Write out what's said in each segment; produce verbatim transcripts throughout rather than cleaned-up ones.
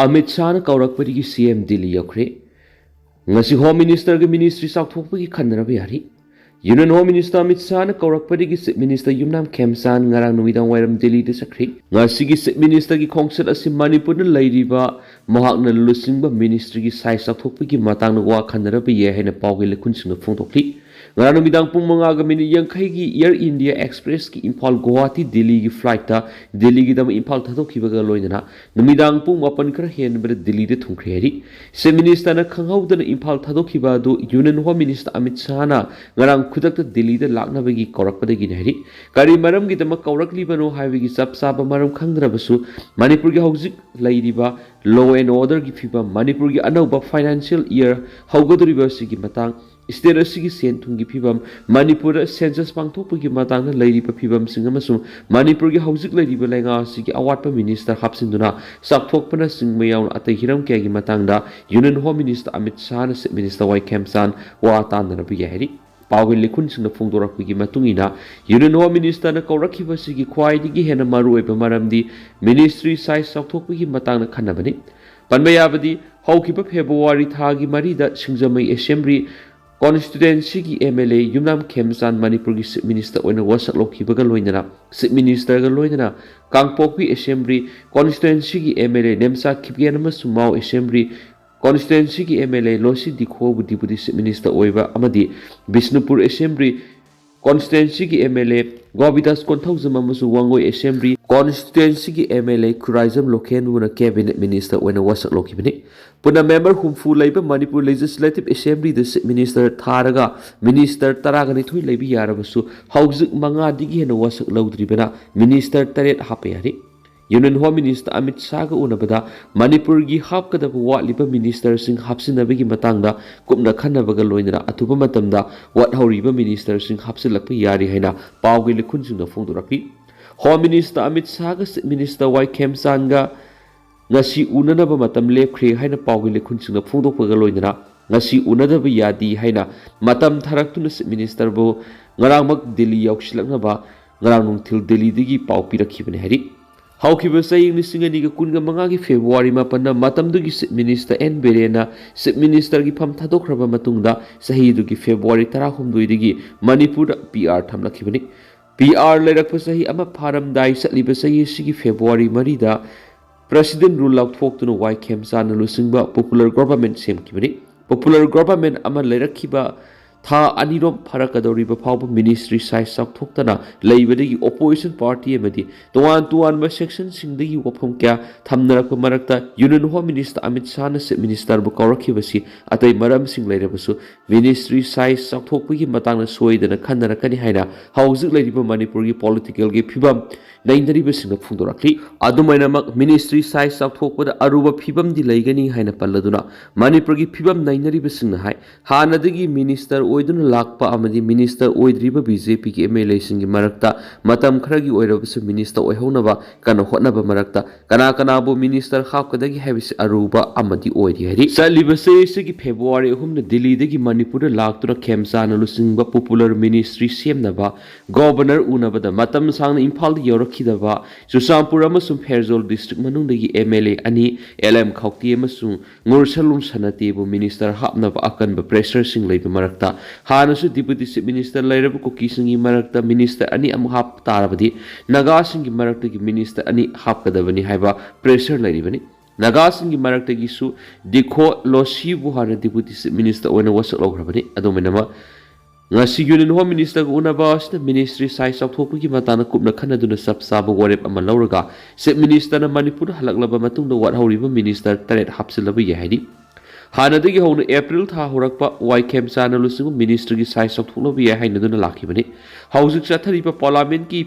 ꯑꯃꯤꯠ ꯁꯥꯍꯅ ꯀꯧꯔꯛꯄꯗꯒꯤ ꯁꯤ ꯑꯦꯝ ꯗꯤꯜꯂꯤ ꯌꯧꯈ꯭ꯔꯦ꯫ ꯉꯁꯤ ꯍꯣꯝ ꯃꯤꯅꯤꯁꯇꯔꯒ ꯃꯤꯅꯤꯁꯇ꯭ꯔꯤ ꯆꯥꯎꯊꯣꯛꯄꯒꯤ ꯈꯟꯅꯔꯕ ꯌꯥꯔꯤ꯫ ꯌꯨꯅꯤꯌꯟ ꯍꯣꯝ ꯃꯤꯅꯤꯁꯇꯔ ꯑꯃꯤꯠ ꯁꯥꯍꯅ ꯀꯧꯔꯛꯄꯗꯒꯤ ꯆꯤꯐ ꯃꯤꯅꯤꯁꯇꯔ ꯌꯨꯝꯅꯥꯝ ꯈꯦꯝꯆꯥꯟ ꯉꯔꯥꯡ ꯅꯨꯃꯤꯗꯥꯡ ꯋꯥꯏꯔꯝ ꯗꯤꯜꯂꯤꯗ ꯆꯠꯈ꯭ꯔꯦ꯫ ꯉꯁꯤꯒꯤ ꯆꯤꯐ ꯃꯤꯅꯤꯁꯇꯔꯒꯤ ꯈꯣꯡꯆꯠ ꯑꯁꯤ ꯃꯅꯤꯄꯨꯔꯗ ꯂꯩꯔꯤꯕ ꯃꯍꯥꯛꯅ ꯂꯨꯆꯤꯡꯕ ꯃꯤꯅꯤꯁꯇ꯭ꯔꯤꯒꯤ ꯁꯥꯏꯖ ꯆꯥꯎꯊꯣꯛꯄꯒꯤ ꯃꯇꯥꯡꯗ ꯋꯥ ꯈꯟꯅꯔꯕ ꯌꯥꯏ ꯍꯥꯏꯅ ꯄꯥꯎꯒꯤ ꯂꯩꯈꯨꯟꯁꯤꯡꯅ ꯐꯣꯡꯗꯣꯛꯂꯤ꯫ ꯉꯔꯥꯡ ꯅꯨꯃꯤꯗꯥꯡ ꯄꯨꯡ ꯃꯉꯥꯒ ꯃꯤꯅꯤꯠ ꯌꯥꯡꯈꯩꯒꯤ ꯑꯦꯌꯔ ꯏꯟꯗꯤꯌꯥ ꯑꯦꯛꯁꯄ꯭ꯔꯦꯁꯀꯤ ꯏꯝꯐꯥꯜ ꯒꯨꯋꯥꯍꯥꯇꯤ ꯗꯤꯜꯂꯤꯒꯤ ꯐ꯭ꯂꯥꯏꯠꯇ ꯗꯤꯜꯂꯤꯒꯤꯗꯃꯛ ꯏꯝꯐꯥꯜ ꯊꯥꯗꯣꯛꯈꯤꯕꯒ ꯂꯣꯏꯅꯅ ꯅꯨꯃꯤꯗꯥꯡ ꯄꯨꯡ ꯃꯥꯄꯟ ꯈꯔ ꯍꯦꯟꯕꯗ ꯗꯤꯜꯂꯤꯗ ꯊꯨꯡꯈ꯭ꯔꯦ ꯍꯥꯏꯔꯤ꯫ ꯆꯤꯐ ꯃꯤꯅꯤꯁꯇꯔꯅ ꯈꯪꯍꯧꯗꯅ ꯏꯝꯐꯥꯜ ꯊꯥꯗꯣꯛꯈꯤꯕ ꯑꯗꯨ ꯌꯨꯅꯤꯌꯟ ꯍꯣꯝ ꯃꯤꯅꯤꯁꯇꯔ ꯑꯃꯤꯠ ꯁꯥꯍꯅ ꯉꯔꯥꯡ ꯈꯨꯗꯛꯇ ꯗꯤꯜꯂꯤꯗ ꯂꯥꯛꯅꯕꯒꯤ ꯀꯧꯔꯛꯄꯗꯒꯤꯅꯤ ꯍꯥꯏꯔꯤ꯫ ꯀꯔꯤ ꯃꯔꯝꯒꯤꯗꯃꯛ ꯀꯧꯔꯛꯂꯤꯕꯅꯣ ꯍꯥꯏꯕꯒꯤ ꯆꯞ ꯆꯥꯕ ꯃꯔꯝ ꯈꯪꯗ꯭ꯔꯕꯁꯨ, ꯃꯅꯤꯄꯨꯔꯒꯤ ꯍꯧꯖꯤꯛ ꯂꯩꯔꯤꯕ ꯂꯣ ꯑꯦꯟ ꯑꯣꯔꯗꯔꯒꯤ ꯐꯤꯕꯝ, ꯃꯅꯤꯄꯨꯔꯒꯤ ꯑꯅꯧꯕ ꯐꯥꯏꯅꯥꯟꯁꯤꯌꯦꯜ ꯏꯌꯔ ꯍꯧꯒꯗꯧꯔꯤꯕ ꯑꯁꯤꯒꯤ ꯃꯇꯥꯡ, ꯁ꯭ꯇꯦꯠ ꯑꯁꯤꯒꯤ ꯁꯦꯟ ꯊꯨꯝꯒꯤ ꯐꯤꯕꯝ, ꯃꯅꯤꯄꯨꯔꯗ ꯁꯦꯟꯁꯁ ꯄꯥꯡꯊꯣꯛꯄꯒꯤ ꯃꯇꯥꯡꯗ ꯂꯩꯔꯤꯕ ꯐꯤꯕꯝꯁꯤꯡ ꯑꯃꯁꯨꯡ ꯃꯅꯤꯄꯨꯔꯒꯤ ꯍꯧꯖꯤꯛ ꯂꯩꯔꯤꯕ ꯂꯩꯉꯥꯛ ꯑꯁꯤꯒꯤ ꯑꯋꯥꯠꯄ ꯃꯤꯅꯤꯁꯇꯔ ꯍꯥꯞꯆꯤꯟꯗꯨꯅ ꯆꯥꯎꯊꯣꯛꯄꯅꯆꯤꯡꯕ ꯌꯥꯎꯅ ꯑꯇꯩ ꯍꯤꯔꯝ ꯀꯌꯥꯒꯤ ꯃꯇꯥꯡꯗ ꯌꯨꯅꯤꯌꯟ ꯍꯣꯝ ꯃꯤꯅꯤꯁꯇꯔ ꯑꯃꯤꯠ ꯁꯥꯍꯅ ꯆꯤꯐ ꯃꯤꯅꯤꯁꯇꯔ ꯋꯥꯏ ꯈꯦꯝꯆꯥꯟ ꯋꯥ ꯇꯥꯟꯅꯔꯕ ꯌꯥꯏ ꯍꯥꯏꯔꯤ꯫ ꯄꯥꯎꯒꯤ ꯂꯩꯈꯨꯟꯁꯤꯡꯅ ꯐꯣꯡꯗꯣꯔꯛꯄꯒꯤ ꯃꯇꯨꯡ ꯏꯟꯅ, ꯌꯨꯅꯤꯌꯟ ꯍꯣꯝ ꯃꯤꯅꯤꯁꯇꯔꯅ ꯀꯧꯔꯛꯈꯤꯕꯁꯤꯒꯤ ꯈ꯭ꯋꯥꯏꯗꯒꯤ ꯍꯦꯟꯅ ꯃꯔꯨꯑꯣꯏꯕ ꯃꯔꯝꯗꯤ ꯃꯤꯅꯤꯁꯇ꯭ꯔꯤ ꯁꯥꯏꯖ ꯆꯥꯎꯊꯣꯛꯄꯒꯤ ꯃꯇꯥꯡꯗ ꯈꯟꯅꯕꯅꯤ꯫ ꯄꯟꯕ ꯌꯥꯕꯗꯤ, ꯍꯧꯈꯤꯕ ꯐꯦꯕ꯭ꯔꯨꯋꯥꯔꯤ ꯊꯥꯒꯤ ꯃꯔꯤꯗ ꯁꯤꯡꯖꯃꯩ ꯑꯦꯁꯦꯝꯕ꯭ꯂꯤ ꯀꯣꯟꯁꯇꯤꯇ꯭ꯋꯦꯟꯁꯤꯒꯤ ꯑꯦꯝ ꯑꯦꯜ ꯑꯦ ꯌꯨꯝꯅꯥꯝ ꯈꯦꯝꯆꯥꯟ ꯃꯅꯤꯄꯨꯔꯒꯤ ꯆꯤꯐ ꯃꯤꯅꯤꯁꯇꯔ ꯑꯣꯏꯅ ꯋꯥꯁꯛ ꯂꯧꯈꯤꯕꯒ ꯂꯣꯏꯅꯅ, ꯆꯤꯐ ꯃꯤꯅꯤꯁꯇꯔꯒ ꯂꯣꯏꯅꯅ ꯀꯥꯡꯄꯣꯛꯄꯤ ꯑꯦꯁꯦꯝꯕ꯭ꯂꯤ ꯀꯣꯟꯁꯇꯤꯇ꯭ꯋꯦꯟꯁꯤꯒꯤ M L A Nemcha Kipgen ꯑꯃꯁꯨꯡ ꯃꯥꯎ ꯑꯦꯁꯦꯝꯕ꯭ꯂꯤ ꯀꯣꯟꯁꯇꯤꯇ꯭ꯋꯦꯟꯁꯤꯒꯤ ꯑꯦꯝ ꯑꯦꯜ ꯑꯦ ꯂꯣꯁꯤ ꯗꯤꯈꯣꯕꯨ ꯗꯤꯄꯨꯇꯤ ꯆꯤꯐ ꯃꯤꯅꯤꯁꯇꯔ ꯑꯣꯏꯕ ꯑꯃꯗꯤ ꯕꯤꯁꯅꯨꯄꯨꯔ ꯑꯦꯁꯦꯝꯕ꯭ꯂꯤ ꯀꯣꯟꯁꯇꯤꯇ꯭ꯋꯦꯟꯁꯤꯒꯤ M L A Govindas Konthoujam ꯑꯃꯁꯨꯡ ꯋꯥꯡꯒꯣꯏ ꯑꯦꯁꯦꯝꯕ꯭ꯂꯤ ꯀꯣꯟꯁꯇꯤꯇ꯭ꯋꯦꯟꯁꯤꯒꯤ ꯑꯦꯝ ꯑꯦꯜ ꯑꯦ ꯈꯨꯔꯥꯏꯖꯝ ꯂꯣꯈꯦꯟꯕꯨꯅ ꯀꯦꯕꯤꯅꯦꯠ ꯃꯤꯅꯤꯁꯇꯔ ꯑꯣꯏꯅ ꯋꯥꯁꯛ ꯂꯧꯈꯤꯕꯅꯤ꯫ ꯄꯨꯟꯅ ꯃꯦꯝꯕꯔ ꯍꯨꯝꯐꯨ ꯂꯩꯕ ꯃꯅꯤꯄꯨꯔ ꯂꯦꯖꯤꯁꯂꯦꯇꯤꯚ ꯑꯦꯁꯦꯝꯕ꯭ꯂꯤꯗ ꯆꯤꯐ ꯃꯤꯅꯤꯁꯇꯔ ꯊꯥꯔꯒ ꯃꯤꯅꯤꯁꯇꯔ ꯇꯔꯥꯒ ꯅꯤꯊꯣꯏ ꯂꯩꯕ ꯌꯥꯔꯕꯁꯨ, ꯍꯧꯖꯤꯛ ꯃꯉꯥꯗꯒꯤ ꯍꯦꯟꯅ ꯋꯥꯁꯛ ꯂꯧꯗ꯭ꯔꯤꯕꯅ ꯃꯤꯅꯤꯁꯇꯔ ꯇꯔꯦꯠ ꯍꯥꯞꯄ ꯌꯥꯔꯤ꯫ ꯌꯨꯅꯤꯌꯟ ꯍꯣꯝ ꯃꯤꯅꯤꯁꯇꯔ ꯑꯃꯤꯠ ꯁꯥꯍꯒ ꯎꯅꯕꯗ ꯃꯅꯤꯄꯨꯔꯒꯤ ꯍꯥꯞꯀꯗꯕ ꯋꯥꯠꯂꯤꯕ ꯃꯤꯅꯤꯁꯇꯔꯁꯤꯡ ꯍꯥꯞꯆꯤꯟꯅꯕꯒꯤ ꯃꯇꯥꯡꯗ ꯀꯨꯞꯅ ꯈꯟꯅꯕꯒ ꯂꯣꯏꯅꯅ ꯑꯊꯨꯕ ꯃꯇꯝꯗ ꯋꯥꯠꯍꯧꯔꯤꯕ ꯃꯤꯅꯤꯁꯇꯔꯁꯤꯡ ꯍꯥꯞꯆꯤꯜꯂꯛꯄ ꯌꯥꯔꯤ ꯍꯥꯏꯅ ꯄꯥꯎꯒꯤ ꯂꯩꯈꯨꯟꯁꯤꯡꯅ ꯐꯣꯡꯗꯣꯔꯛꯂꯤ꯫ ꯍꯣꯝ ꯃꯤꯅꯤꯁꯇꯔ ꯑꯃꯤꯠ ꯁꯥꯍꯒ ꯆꯤꯐ ꯃꯤꯅꯤꯁꯇꯔ ꯋꯥꯏ ꯈꯦꯝꯆꯥꯟꯒ ꯉꯁꯤ ꯎꯅꯅꯕ ꯃꯇꯝ ꯂꯦꯞꯈ꯭ꯔꯦ ꯍꯥꯏꯅ ꯄꯥꯎꯒꯤ ꯂꯩꯈꯨꯟꯁꯤꯡꯅ ꯐꯣꯡꯗꯣꯛꯄꯒ ꯂꯣꯏꯅꯅ ꯉꯁꯤ ꯎꯅꯗꯕ ꯌꯥꯗꯦ ꯍꯥꯏꯅ ꯃꯇꯝ ꯊꯥꯔꯛꯇꯨꯅ ꯆꯤꯐ ꯃꯤꯅꯤꯁꯇꯔꯕꯨ ꯉꯔꯥꯡꯃꯛ ꯗꯤꯜꯂꯤ ꯌꯧꯁꯤꯜꯂꯛꯅꯕ ꯉꯔꯥꯡ ꯅꯨꯡꯊꯤꯜ ꯗꯤꯜꯂꯤꯗꯒꯤ ꯄꯥꯎ ꯄꯤꯔꯛꯈꯤꯕꯅꯤ ꯍꯥꯏꯔꯤ꯫ ꯍꯧꯈꯤꯕ ꯆꯍꯤ ꯂꯤꯁꯤꯡ ꯑꯅꯤꯒ ꯀꯨꯟꯒ ꯃꯉꯥꯒꯤ ꯐꯦꯕ꯭ꯔꯨꯋꯥꯔꯤ ꯃꯥꯄꯟꯗ ꯃꯇꯝꯗꯨꯒꯤ Chief Minister N ꯕꯤꯔꯦꯟꯅ Chief Ministerꯒꯤ ꯐꯝ ꯊꯥꯗꯣꯛꯈ꯭ꯔꯕ ꯃꯇꯨꯡꯗ, ꯆꯍꯤꯗꯨꯒꯤ ꯐꯦꯕ꯭ꯔꯨꯋꯥꯔꯤ ꯇꯔꯥꯍꯨꯝꯗꯣꯏꯗꯒꯤ ꯃꯅꯤꯄꯨꯔꯗ P R ꯊꯝꯂꯛꯈꯤꯕꯅꯤ꯫ P R ꯂꯩꯔꯛꯄ ꯆꯍꯤ ꯑꯃ ꯐꯥꯔꯝꯗꯥꯏ ꯆꯠꯂꯤꯕ ꯆꯍꯤ ꯑꯁꯤꯒꯤ ꯐꯦꯕ꯭ꯔꯨꯋꯥꯔꯤ ꯃꯔꯤꯗ President Rule ꯂꯥꯎꯊꯣꯛꯇꯨꯅ ꯋꯥꯏ ꯈꯦꯝꯆꯥꯟꯅ ꯂꯨꯆꯤꯡꯕ Popular Government ꯁꯦꯝꯈꯤꯕꯅꯤ꯫ Popular Government ꯑꯃ ꯂꯩꯔꯛꯈꯤꯕ ꯊꯥ ꯑꯅꯤꯔꯣꯝ ꯐꯥꯔꯛꯀꯗꯧꯔꯤꯕ ꯐꯥꯎꯕ Ministry size ꯆꯥꯎꯊꯣꯛꯇꯅ ꯂꯩꯕꯗꯒꯤ opposition party ꯑꯃꯗꯤ ꯇꯣꯉꯥꯟ ꯇꯣꯉꯥꯟꯕ sectionꯁꯤꯡꯗꯒꯤ ꯋꯥꯐꯝ ꯀꯌꯥ ꯊꯝꯅꯔꯛꯄ ꯃꯔꯛꯇ Union Home Minister Amit ꯁꯥꯍꯅ Chief Ministerꯕꯨ ꯀꯧꯔꯛꯈꯤꯕꯁꯤ ꯑꯇꯩ ꯃꯔꯝꯁꯤꯡ ꯂꯩꯔꯕꯁꯨ Ministry size ꯆꯥꯎꯊꯣꯛꯄꯒꯤ ꯃꯇꯥꯡꯗ ꯁꯣꯏꯗꯅ ꯈꯟꯅꯔꯛꯀꯅꯤ ꯍꯥꯏꯅ ꯍꯧꯖꯤꯛ ꯂꯩꯔꯤꯕ ꯃꯅꯤꯄꯨꯔꯒꯤ politicalꯒꯤ ꯐꯤꯕꯝ ꯅꯩꯅꯔꯤꯕꯁꯤꯡꯅ ꯐꯣꯡꯗꯣꯔꯛꯂꯤ꯫ ꯑꯗꯨꯃꯥꯏꯅꯃꯛ Ministry size ꯆꯥꯎꯊꯣꯛꯄꯗ ꯑꯔꯨꯕ ꯐꯤꯕꯝꯗꯤ ꯂꯩꯒꯅꯤ ꯍꯥꯏꯅ ꯄꯜꯂꯗꯨꯅ, ꯃꯅꯤꯄꯨꯔꯒꯤ ꯐꯤꯕꯝ ꯅꯩꯅꯔꯤꯕꯁꯤꯡꯅ ꯍꯥꯏ, ꯍꯥꯟꯅꯗꯒꯤ Minister ꯑꯣꯏꯗꯨꯅ ꯂꯥꯛꯄ ꯑꯃꯗꯤ Minister ꯑꯣꯏꯗ꯭ꯔꯤꯕ BJPꯒꯤ MLAꯁꯤꯡꯒꯤ ꯃꯔꯛꯇ ꯃꯇꯝ ꯈꯔꯒꯤ ꯑꯣꯏꯔꯕꯁꯨ Minister ꯑꯣꯏꯍꯧꯅꯕ ꯀꯟꯅ ꯍꯣꯠꯅꯕ ꯃꯔꯛꯇ ꯀꯅꯥ ꯀꯅꯥꯕꯨ Minister ꯍꯥꯞꯀꯗꯒꯦ ꯍꯥꯏꯕꯁꯤ ꯑꯔꯨꯕ ꯑꯃꯗꯤ ꯑꯣꯏꯔꯤ ꯍꯥꯏꯔꯤ꯫ ꯆꯠꯂꯤꯕ ꯆꯍꯤ ꯑꯁꯤꯒꯤ ꯐꯦꯕ꯭ꯔꯨꯋꯥꯔꯤ ꯑꯍꯨꯝꯗ ꯗꯤꯜꯂꯤꯗꯒꯤ ꯃꯅꯤꯄꯨꯔꯗ ꯂꯥꯛꯇꯨꯅ ꯈꯦꯝꯆꯥꯅ ꯂꯨꯆꯤꯡꯕ Popular Ministry ꯁꯦꯝꯅꯕ Governor ꯎꯅꯕꯗ ꯃꯇꯝ ꯁꯥꯡꯅ ꯏꯝꯐꯥꯜꯗ ꯌꯧꯔꯛꯈꯤꯗꯕ ꯆꯨꯔꯆꯥꯟꯄꯨꯔ ꯑꯃꯁꯨꯡ ꯐꯦꯔꯖꯣꯜ district ꯃꯅꯨꯡꯗꯒꯤ MLA ꯑꯅꯤ, L M ꯈꯧꯇꯦ ꯑꯃꯁꯨꯡ ꯉꯨꯔꯁꯂꯨꯝ ꯁꯅꯥꯇꯦꯕꯨ Minister ꯍꯥꯞꯅꯕ ꯑꯀꯟꯕ pressureꯁꯤꯡ ꯂꯩꯕ ꯃꯔꯛꯇ, ꯍꯥꯟꯅꯁꯨ Deputy Chief Minister ꯂꯩꯔꯕ ꯀꯨꯀꯤꯁꯤꯡꯒꯤ ꯃꯔꯛꯇ Minister ꯑꯅꯤ ꯑꯃꯨꯛ ꯍꯥꯞꯄ ꯇꯥꯔꯕꯗꯤ ꯅꯥꯒꯥꯁꯤꯡꯒꯤ ꯃꯔꯛꯇꯒꯤ Minister ꯑꯅꯤ ꯍꯥꯞꯀꯗꯕꯅꯤ ꯍꯥꯏꯕ pressure ꯂꯩꯔꯤꯕꯅꯤ꯫ ꯅꯥꯒꯥꯁꯤꯡꯒꯤ ꯃꯔꯛꯇꯒꯤꯁꯨ ꯗꯤꯈꯣ ꯂꯣꯁꯤꯕꯨ ꯍꯥꯟꯅ Deputy Chief Minister ꯑꯣꯏꯅ ꯋꯥꯁꯛ ꯂꯧꯈ꯭ꯔꯕꯅꯤ꯫ ꯑꯗꯨꯃꯥꯏꯅꯃꯛ ꯉꯁꯤ Union Home Ministerꯒ ꯎꯅꯕ ꯑꯁꯤꯗ Ministry size ꯆꯥꯎꯊꯣꯛꯄꯒꯤ ꯃꯇꯥꯡꯗ ꯀꯨꯞꯅ ꯈꯟꯅꯗꯨꯅ ꯆꯞ ꯆꯥꯕ ꯋꯥꯔꯦꯞ ꯑꯃ ꯂꯧꯔꯒ Chief Ministerꯅ ꯃꯅꯤꯄꯨꯔꯗ ꯍꯜꯂꯛꯂꯕ ꯃꯇꯨꯡꯗ ꯋꯥꯠꯍꯧꯔꯤꯕ Minister ꯇꯔꯦꯠ ꯍꯥꯞꯆꯤꯜꯂꯕ ꯌꯥꯏ ꯍꯥꯏꯔꯤ꯫ ꯍꯥꯟꯅꯗꯒꯤ ꯍꯧꯅ April ꯊꯥ ꯍꯧꯔꯛꯄ ꯋꯥꯏ ꯈꯦꯝꯆꯥꯅ ꯂꯨꯆꯤꯡꯕ Ministryꯒꯤ size ꯆꯥꯎꯊꯣꯛꯂꯕ ꯌꯥꯏ ꯍꯥꯏꯅꯗꯨꯅ ꯂꯥꯛꯈꯤꯕꯅꯤ꯫ ꯍꯧꯖꯤꯛ ꯆꯠꯊꯔꯤꯕ Parliamentꯀꯤ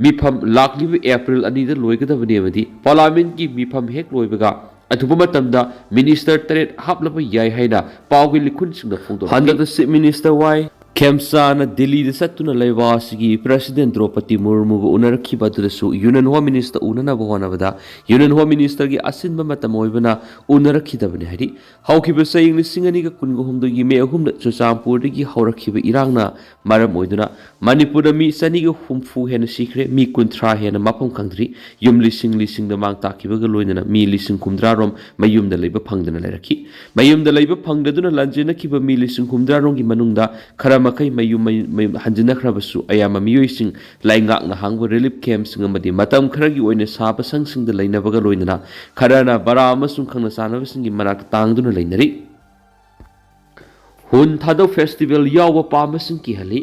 ꯃꯤꯐꯝ ꯂꯥꯛꯂꯤꯕ April ꯑꯅꯤꯗ ꯂꯣꯏꯒꯗꯕꯅꯤ ꯑꯃꯗꯤ Parliamentꯀꯤ ꯃꯤꯐꯝ ꯍꯦꯛ ꯂꯣꯏꯕꯒ ꯑꯊꯨꯕ ꯃꯇꯝꯗ Minister ꯇꯔꯦꯠ ꯍꯥꯞꯂꯕ ꯌꯥꯏ ꯍꯥꯏꯅ ꯄꯥꯎꯒꯤ ꯂꯤꯈꯨꯟꯁꯤꯡꯅ ꯐꯣꯡꯗꯣꯔꯛꯂꯤ꯫ ꯍꯟꯗꯛꯇ Chief Minister ꯋꯥꯏ ꯈꯦꯝꯆꯥꯅ ꯗꯤꯜꯂꯤꯗ ꯆꯠꯇꯨꯅ ꯂꯩꯕꯥꯛ ꯑꯁꯤꯒꯤ ꯄ꯭ꯔꯦꯁꯤꯗꯦꯟ ꯗ꯭ꯔꯧꯄꯗꯤ ꯃꯨꯔꯃꯨꯕꯨ ꯎꯅꯔꯛꯈꯤꯕ ꯑꯗꯨꯗꯁꯨ ꯌꯨꯅꯤꯌꯟ ꯍꯣꯝ ꯃꯤꯅꯤꯁꯇꯔ ꯎꯅꯅꯕ ꯍꯣꯠꯅꯕꯗ ꯌꯨꯅꯤꯌꯟ ꯍꯣꯝ ꯃꯤꯅꯤꯁꯇꯔꯒꯤ ꯑꯁꯤꯟꯕ ꯃꯇꯝ ꯑꯣꯏꯕꯅ ꯎꯅꯔꯛꯈꯤꯗꯕꯅꯤ ꯍꯥꯏꯔꯤ꯫ ꯍꯧꯈꯤꯕ ꯆꯍꯤ ꯂꯤꯁꯤꯡ ꯑꯅꯤꯒ ꯀꯨꯟꯒ ꯍꯨꯝꯗꯣꯏꯒꯤ ꯃꯦ ꯑꯍꯨꯝꯗ ꯆꯨꯔꯆꯥꯟꯄꯨꯔꯗꯒꯤ ꯍꯧꯔꯛꯈꯤꯕ ꯏꯔꯥꯡꯅ ꯃꯔꯝ ꯑꯣꯏꯗꯨꯅ ꯃꯅꯤꯄꯨꯔꯗ ꯃꯤ ꯆꯅꯤꯒ ꯍꯨꯝꯐꯨ ꯍꯦꯟꯅ ꯁꯤꯈ꯭ꯔꯦ, ꯃꯤ ꯀꯨꯟꯊ꯭ꯔꯥ ꯍꯦꯟꯅ ꯃꯐꯝ ꯈꯪꯗ꯭ꯔꯤ, ꯌꯨꯝ ꯂꯤꯁꯤꯡ ꯂꯤꯁꯤꯡꯗ ꯃꯥꯡ ꯇꯥꯛꯈꯤꯕꯒ ꯂꯣꯏꯅꯅ ꯃꯤ ꯂꯤꯁꯤꯡ ꯍꯨꯝꯗ꯭ꯔꯥ ꯔꯣꯝ ꯃꯌꯨꯝꯗ ꯂꯩꯕ ꯐꯪꯗꯅ ꯂꯩꯔꯛꯈꯤ꯫ ꯃꯌꯨꯝꯗ ꯂꯩꯕ ꯐꯪꯗꯗꯨꯅ ꯂꯥꯟꯖꯦꯟꯅꯈꯤꯕ ꯃꯤ ꯂꯤꯁꯤꯡ ꯍꯨꯝꯗ꯭ꯔꯥ ꯔꯣꯝꯒꯤ ꯃꯅꯨꯡꯗ ꯈꯔ ꯃꯈꯩ ꯃꯌꯨꯝ, ꯃꯌꯨꯝ, ꯃꯌꯨꯝ ꯍꯟꯖꯤꯟꯅꯈ꯭ꯔꯕꯁꯨ ꯑꯌꯥꯝꯕ ꯃꯤꯑꯣꯏꯁꯤꯡ ꯂꯩꯉꯥꯛꯅ ꯍꯥꯡꯕ ꯔꯤꯂꯤꯐ ꯀꯦꯝꯞꯁꯤꯡ ꯑꯃꯗꯤ ꯃꯇꯝ ꯈꯔꯒꯤ ꯑꯣꯏꯅ ꯁꯥꯕ ꯁꯪꯁꯤꯡꯗ ꯂꯩꯅꯕꯒ ꯂꯣꯏꯅꯅ ꯈꯔꯅ ꯕꯔꯥ ꯑꯃꯁꯨꯡ ꯈꯪꯅ ꯆꯥꯟꯅꯕꯁꯤꯡꯒꯤ ꯃꯅꯥꯛꯇ ꯇꯥꯡꯗꯨꯅ ꯂꯩꯅꯔꯤ꯫ ꯍꯨꯟ ꯊꯥꯗꯧ ꯐꯦꯁꯇꯤꯚꯦꯜ ꯌꯥꯎꯕ ꯄꯥꯝꯕꯁꯤꯡ ꯀꯤꯍꯜꯂꯤ꯫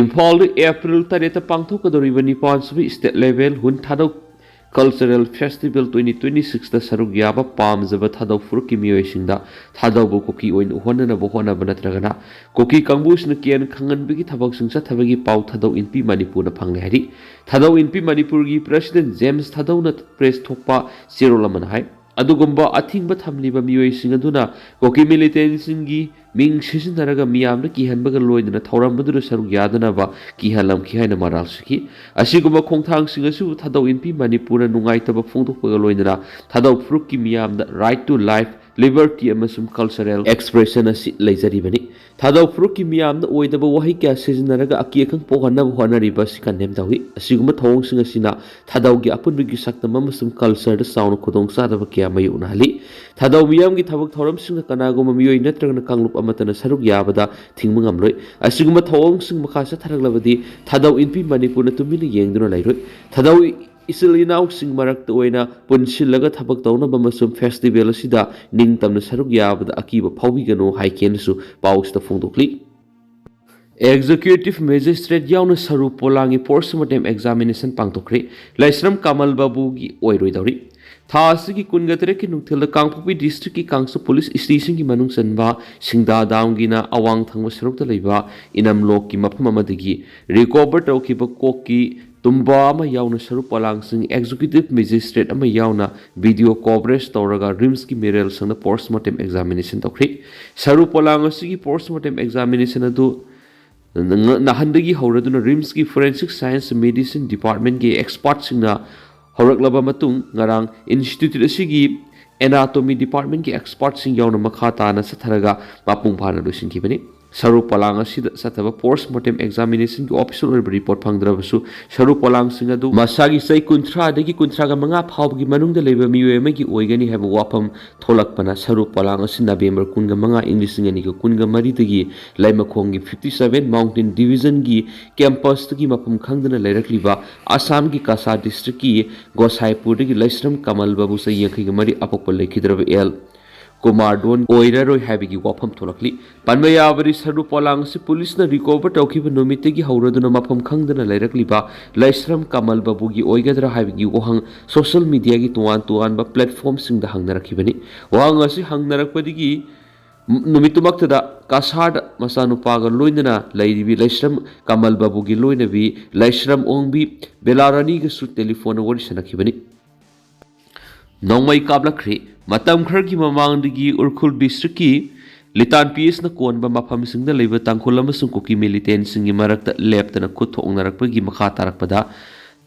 ꯏꯝꯐꯥꯜꯗ ꯑꯦꯄ꯭ꯔꯤꯜ ꯇꯔꯦꯠꯇ ꯄꯥꯡꯊꯣꯛꯀꯗꯧꯔꯤꯕ ꯅꯤꯄꯥꯟ ꯁꯨꯕ ꯁ꯭ꯇꯦꯠ ꯂꯦꯚꯦꯜ ꯍꯨꯟ ꯊꯥꯗꯧ ꯀꯜꯆꯔꯦꯜ ꯐꯦꯁꯇꯤꯚꯦꯜ ꯇ꯭ꯋꯦꯟꯇꯤ ꯇ꯭ꯋꯦꯟꯇꯤ ꯁꯤꯛꯁꯇ ꯁꯔꯨꯛ ꯌꯥꯕ ꯄꯥꯝꯖꯕ ꯊꯥꯗꯧ ꯐꯨꯔꯨꯞꯀꯤ ꯃꯤꯑꯣꯏꯁꯤꯡꯗ ꯊꯥꯗꯧꯕꯨ ꯀꯨꯀꯤ ꯑꯣꯏꯅ ꯎꯍꯟꯅꯅꯕ ꯍꯣꯠꯅꯕ ꯅꯠꯇ꯭ꯔꯒꯅ ꯀꯨꯀꯤ ꯀꯥꯡꯕꯨꯁꯤꯅ ꯀꯦꯟ ꯈꯪꯍꯟꯕꯒꯤ ꯊꯕꯛꯁꯤꯡ ꯆꯠꯊꯕꯒꯤ ꯄꯥꯎ ꯊꯥꯗꯧ ꯏꯟꯄꯤ ꯃꯅꯤꯄꯨꯔꯅ ꯐꯪꯂꯦ ꯍꯥꯏꯔꯤ꯫ ꯊꯥꯗꯧ ꯏꯟꯄꯤ ꯃꯅꯤꯄꯨꯔꯒꯤ ꯄ꯭ꯔꯦꯁꯤꯗꯦꯟ ꯖꯦꯝꯁ ꯊꯥꯗꯧꯅ ꯄ꯭ꯔꯦꯁ ꯊꯣꯛꯄ ꯆꯦꯔꯣꯜ ꯑꯃꯅ ꯍꯥꯏ꯫ ꯑꯗꯨꯒꯨꯝꯕ ꯑꯊꯤꯡꯕ ꯊꯝꯂꯤꯕ ꯃꯤꯑꯣꯏꯁꯤꯡ ꯑꯗꯨꯅ ꯀꯨꯀꯤ ꯃꯤꯂꯤꯇꯦꯟꯁꯤꯡꯒꯤ ꯃꯤꯡ ꯁꯤꯖꯤꯟꯅꯔꯒ ꯃꯤꯌꯥꯝꯗ ꯀꯤꯍꯟꯕꯒ ꯂꯣꯏꯅꯅ ꯊꯧꯔꯝ ꯑꯗꯨꯗ ꯁꯔꯨꯛ ꯌꯥꯗꯅꯕ ꯀꯤꯍꯜꯂꯝꯈꯤ ꯍꯥꯏꯅ ꯃꯔꯥꯜ ꯁꯤꯈꯤ꯫ ꯑꯁꯤꯒꯨꯝꯕ ꯈꯣꯡꯊꯥꯡꯁꯤꯡ ꯑꯁꯤꯕꯨ ꯊꯥꯗꯧ ꯏꯟꯄꯤ ꯃꯅꯤꯄꯨꯔꯅ ꯅꯨꯡꯉꯥꯏꯇꯕ ꯐꯣꯡꯗꯣꯛꯄꯒ ꯂꯣꯏꯅꯅ ꯊꯥꯗꯧ ꯐꯨꯔꯨꯞꯀꯤ ꯃꯤꯌꯥꯝꯗ right to life, liberty ꯑꯃꯁꯨꯡ cultural expression ꯑꯁꯤ ꯂꯩꯖꯔꯤꯕꯅꯤ꯫ ꯊꯥꯗꯧ ꯐꯨꯔꯨꯞꯀꯤ ꯃꯤꯌꯥꯝꯅ ꯑꯣꯏꯗꯕ ꯋꯥꯍꯩ ꯀꯌꯥ ꯁꯤꯖꯤꯟꯅꯔꯒ ꯑꯀꯤ ꯑꯈꯪ ꯄꯣꯛꯍꯟꯅꯕ ꯍꯣꯠꯅꯔꯤꯕ ꯑꯁꯤ ꯀꯟꯗꯦꯝ ꯇꯧꯏ꯫ ꯑꯁꯤꯒꯨꯝꯕ ꯊꯧꯑꯣꯡꯁꯤꯡ ꯑꯁꯤꯅ ꯊꯥꯗꯧꯒꯤ ꯑꯄꯨꯟꯕꯒꯤ ꯁꯛꯇꯝ ꯑꯃꯁꯨꯡ ꯀꯜꯆꯔꯗ ꯆꯥꯎꯅ ꯈꯨꯗꯣꯡꯆꯥꯗꯕ ꯀꯌꯥ ꯃꯥꯌꯣꯛꯅꯍꯜꯂꯤ꯫ ꯊꯥꯗꯧ ꯃꯤꯌꯥꯝꯒꯤ ꯊꯕꯛ ꯊꯧꯔꯝꯁꯤꯡꯗ ꯀꯅꯥꯒꯨꯝꯕ ꯃꯤꯑꯣꯏ ꯅꯠꯇ꯭ꯔꯒꯅ ꯀꯥꯡꯂꯨꯞ ꯑꯃꯠꯇꯅ ꯁꯔꯨꯛ ꯌꯥꯕꯗ ꯊꯤꯡꯕ ꯉꯝꯂꯣꯏ꯫ ꯑꯁꯤꯒꯨꯝꯕ ꯊꯧꯑꯣꯡꯁꯤꯡ ꯃꯈꯥ ꯆꯠꯊꯔꯛꯂꯕꯗꯤ ꯊꯥꯗꯧ ꯏꯟꯄꯤ ꯃꯅꯤꯄꯨꯔꯅ ꯇꯨꯃꯤꯟꯅ ꯌꯦꯡꯗꯨꯅ ꯂꯩꯔꯣꯏ꯫ ꯊꯥꯗꯧ ꯏꯆꯤꯜ ꯏꯅꯥꯎꯁꯤꯡ ꯃꯔꯛꯇ ꯑꯣꯏꯅ ꯄꯨꯟꯁꯤꯜꯂꯒ ꯊꯕꯛ ꯇꯧꯅꯕ ꯑꯃꯁꯨꯡ ꯐꯦꯁꯇꯤꯚꯦꯜ ꯑꯁꯤꯗ ꯅꯤꯡꯇꯝꯅ ꯁꯔꯨꯛ ꯌꯥꯕꯗ ꯑꯀꯤꯕ ꯐꯥꯎꯕꯤꯒꯅꯨ ꯍꯥꯏꯀꯦꯅꯁꯨ ꯄꯥꯎꯁꯤꯗ ꯐꯣꯡꯗꯣꯛꯂꯤ꯫ ꯑꯦꯛꯖꯤꯀ꯭ꯌꯨꯇꯤꯚ ꯃꯦꯖꯤꯁꯇ꯭ꯔꯦꯠ ꯌꯥꯎꯅ ꯁꯔꯨ ꯄꯣꯂꯥꯡꯒꯤ ꯄꯣꯁꯃꯣꯔꯇꯦꯝ ꯑꯦꯛꯖꯥꯃꯤꯅꯦꯁꯟ ꯄꯥꯡꯊꯣꯛꯈ꯭ꯔꯦ꯫ ꯂꯥꯏꯁ꯭ꯔꯝ ꯀꯃꯜ ꯕꯥꯕꯨꯒꯤ ꯑꯣꯏꯔꯣꯏꯗꯧꯔꯤ꯫ ꯊꯥ ꯑꯁꯤꯒꯤ ꯀꯨꯟꯒ ꯇꯔꯦꯠꯀꯤ ꯅꯨꯡꯊꯤꯜꯗ ꯀꯥꯡꯄꯣꯛꯄꯤ ꯗꯤꯁꯇ꯭ꯔꯤꯛꯀꯤ ꯀꯥꯡꯁꯨ ꯄꯨꯂꯤꯁ ꯁ꯭ꯇꯦꯁꯟꯒꯤ ꯃꯅꯨꯡ ꯆꯟꯕ ꯁꯤꯡꯗꯥ ꯗꯥꯝꯒꯤꯅ ꯑꯋꯥꯡ ꯊꯪꯕ ꯁꯔꯨꯛꯇ ꯂꯩꯕ ꯏꯅꯝ ꯂꯣꯛꯀꯤ ꯃꯐꯝ ꯑꯃꯗꯒꯤ ꯔꯤꯀꯣꯚꯔ ꯇꯧꯈꯤꯕ ꯀꯣꯛꯀꯤ ꯇꯨꯝꯕꯥ ꯑꯃ ꯌꯥꯎꯅ ꯁꯔꯨ ꯄꯣꯂꯥꯡꯁꯤꯡ ꯑꯦꯛꯖꯤꯀ꯭ꯌꯨꯇꯤꯚ ꯃꯦꯖꯤꯁꯇ꯭ꯔꯦꯠ ꯑꯃ ꯌꯥꯎꯅ ꯚꯤꯗꯤꯑꯣ ꯀꯣꯚꯔꯦꯖ ꯇꯧꯔꯒ ꯔꯤꯝꯁꯀꯤ ꯃꯦꯔꯦꯜ ꯁꯪꯗ ꯄꯣꯁꯃꯣꯔꯇꯦꯝ ꯑꯦꯛꯖꯥꯃꯤꯅꯦꯁꯟ ꯇꯧꯈ꯭ꯔꯦ꯫ ꯁꯔꯨ ꯄꯣꯂꯥꯡ ꯑꯁꯤꯒꯤ ꯄꯣꯁꯃꯣꯔꯇꯦꯝ ꯑꯦꯛꯖꯥꯃꯤꯅꯦꯁꯟ ꯑꯗꯨ ꯅ-, ꯅꯍꯥꯟꯗꯒꯤ ꯍꯧꯔꯗꯨꯅ ꯔꯤꯝꯁꯀꯤ Forensic Science Medicine Departmentꯀꯤ expertꯁꯤꯡꯅ ꯍꯧꯔꯛꯂꯕ ꯃꯇꯨꯡ, ꯉꯔꯥꯡ institute ꯑꯁꯤꯒꯤ Anatomy Departmentꯀꯤ expertꯁꯤꯡ ꯌꯥꯎꯅ ꯃꯈꯥ ꯇꯥꯅ ꯆꯠꯊꯔꯒ ꯃꯄꯨꯡ ꯐꯥꯅ ꯂꯣꯏꯁꯤꯟꯈꯤꯕꯅꯤ꯫ ꯁꯔꯨ ꯄꯣꯂꯥꯡ ꯑꯁꯤꯗ ꯆꯠꯊꯕ post mortem examinationꯒꯤ official ꯑꯣꯏꯕ report ꯐꯪꯗ꯭ꯔꯕꯁꯨ, ꯁꯔꯨ ꯄꯣꯂꯥꯡꯁꯤꯡ ꯑꯗꯨ ꯃꯁꯥꯒꯤ ꯆꯍꯤ ꯀꯨꯟꯊ꯭ꯔꯥꯗꯒꯤ ꯀꯨꯟꯊ꯭ꯔꯥꯒ ꯃꯉꯥ ꯐꯥꯎꯕꯒꯤ ꯃꯅꯨꯡꯗ ꯂꯩꯕ ꯃꯤꯑꯣꯏ ꯑꯃꯒꯤ ꯑꯣꯏꯒꯅꯤ ꯍꯥꯏꯕ ꯋꯥꯐꯝ ꯊꯣꯛꯂꯛꯄꯅ, ꯁꯔꯨ ꯄꯣꯂꯥꯡ ꯑꯁꯤ November ꯀꯨꯟꯒ ꯃꯉꯥ, ꯏꯪ ꯂꯤꯁꯤꯡ ꯑꯅꯤꯒ ꯀꯨꯟꯒ ꯃꯔꯤꯗꯒꯤ ꯂꯩꯃꯈꯣꯡꯒꯤ fifty seven Mountain Divisionꯒꯤ campusꯇꯒꯤ ꯃꯐꯝ ꯈꯪꯗꯅ ꯂꯩꯔꯛꯂꯤꯕ ꯑꯁꯥꯝꯒꯤ ꯀꯁꯥꯔ districtꯀꯤ ꯒꯣꯁꯥꯏꯄꯨꯔꯗꯒꯤ ꯂꯩꯁ꯭ꯔꯝ ꯀꯃꯜ ꯕꯥꯕꯨ, ꯆꯍꯤ ꯌꯥꯡꯈꯩꯒ ꯃꯔꯤ, ꯑꯄꯣꯛꯄ ꯂꯩꯈꯤꯗ꯭ꯔꯕ ꯑꯦꯜ ꯀꯨꯃꯥꯔ ꯗꯣꯟ ꯑꯣꯏꯔꯔꯣꯏ ꯍꯥꯏꯕꯒꯤ ꯋꯥꯐꯝ ꯊꯣꯛꯂꯛꯂꯤ꯫ ꯄꯟꯕ ꯌꯥꯕꯗꯤ, ꯁꯔꯨ ꯄꯣꯂꯥꯡ ꯑꯁꯤ ꯄꯨꯂꯤꯁꯅ recover ꯇꯧꯈꯤꯕ ꯅꯨꯃꯤꯠꯇꯒꯤ ꯍꯧꯔꯗꯨꯅ ꯃꯐꯝ ꯈꯪꯗꯅ ꯂꯩꯔꯛꯂꯤꯕ ꯂꯩꯁ꯭ꯔꯝ ꯀꯃꯜ ꯕꯥꯕꯨꯒꯤ ꯑꯣꯏꯒꯗ꯭ꯔꯥ ꯍꯥꯏꯕꯒꯤ ꯋꯥꯍꯪ social mediaꯒꯤ ꯇꯣꯉꯥꯟ ꯇꯣꯉꯥꯟꯕ platformꯁꯤꯡꯗ ꯍꯪꯅꯔꯛꯈꯤꯕꯅꯤ꯫ ꯋꯥꯍꯪ ꯑꯁꯤ ꯍꯪꯅꯔꯛꯄꯗꯒꯤ ꯅꯨꯃꯤꯠꯇꯨꯃꯛꯇꯗ ꯀꯁꯥꯔꯗ ꯃꯆꯥꯅꯨꯄꯥꯒ ꯂꯣꯏꯅꯅ ꯂꯩꯔꯤꯕꯤ ꯂꯩꯁ꯭ꯔꯝ ꯀꯃꯜ ꯕꯥꯕꯨꯒꯤ ꯂꯣꯏꯅꯕꯤ ꯂꯩꯁ꯭ꯔꯝ ꯑꯣꯡꯕꯤ ꯕꯦꯂꯥꯔꯥꯅꯤꯒꯁꯨ telephone ꯋꯥꯔꯤ ꯁꯥꯟꯅꯈꯤꯕꯅꯤ꯫ ꯅꯣꯡꯃꯩ ꯀꯥꯞꯂꯛꯈ꯭ꯔꯦ꯫ ꯃꯇꯝ ꯈꯔꯒꯤ ꯃꯃꯥꯡꯗꯒꯤ ꯎꯈ꯭ꯔꯨꯜ districtꯀꯤ ꯂꯤꯇꯥꯟ P Sꯅ ꯀꯣꯟꯕ ꯃꯐꯝꯁꯤꯡꯗ ꯂꯩꯕ ꯇꯥꯡꯈꯨꯜ ꯑꯃꯁꯨꯡ ꯀꯨꯀꯤ militantꯁꯤꯡꯒꯤ ꯃꯔꯛꯇ ꯂꯦꯞꯇꯅ ꯈꯨꯠ ꯊꯣꯛꯅꯔꯛꯄꯒꯤ ꯃꯈꯥ ꯇꯥꯔꯛꯄꯗ,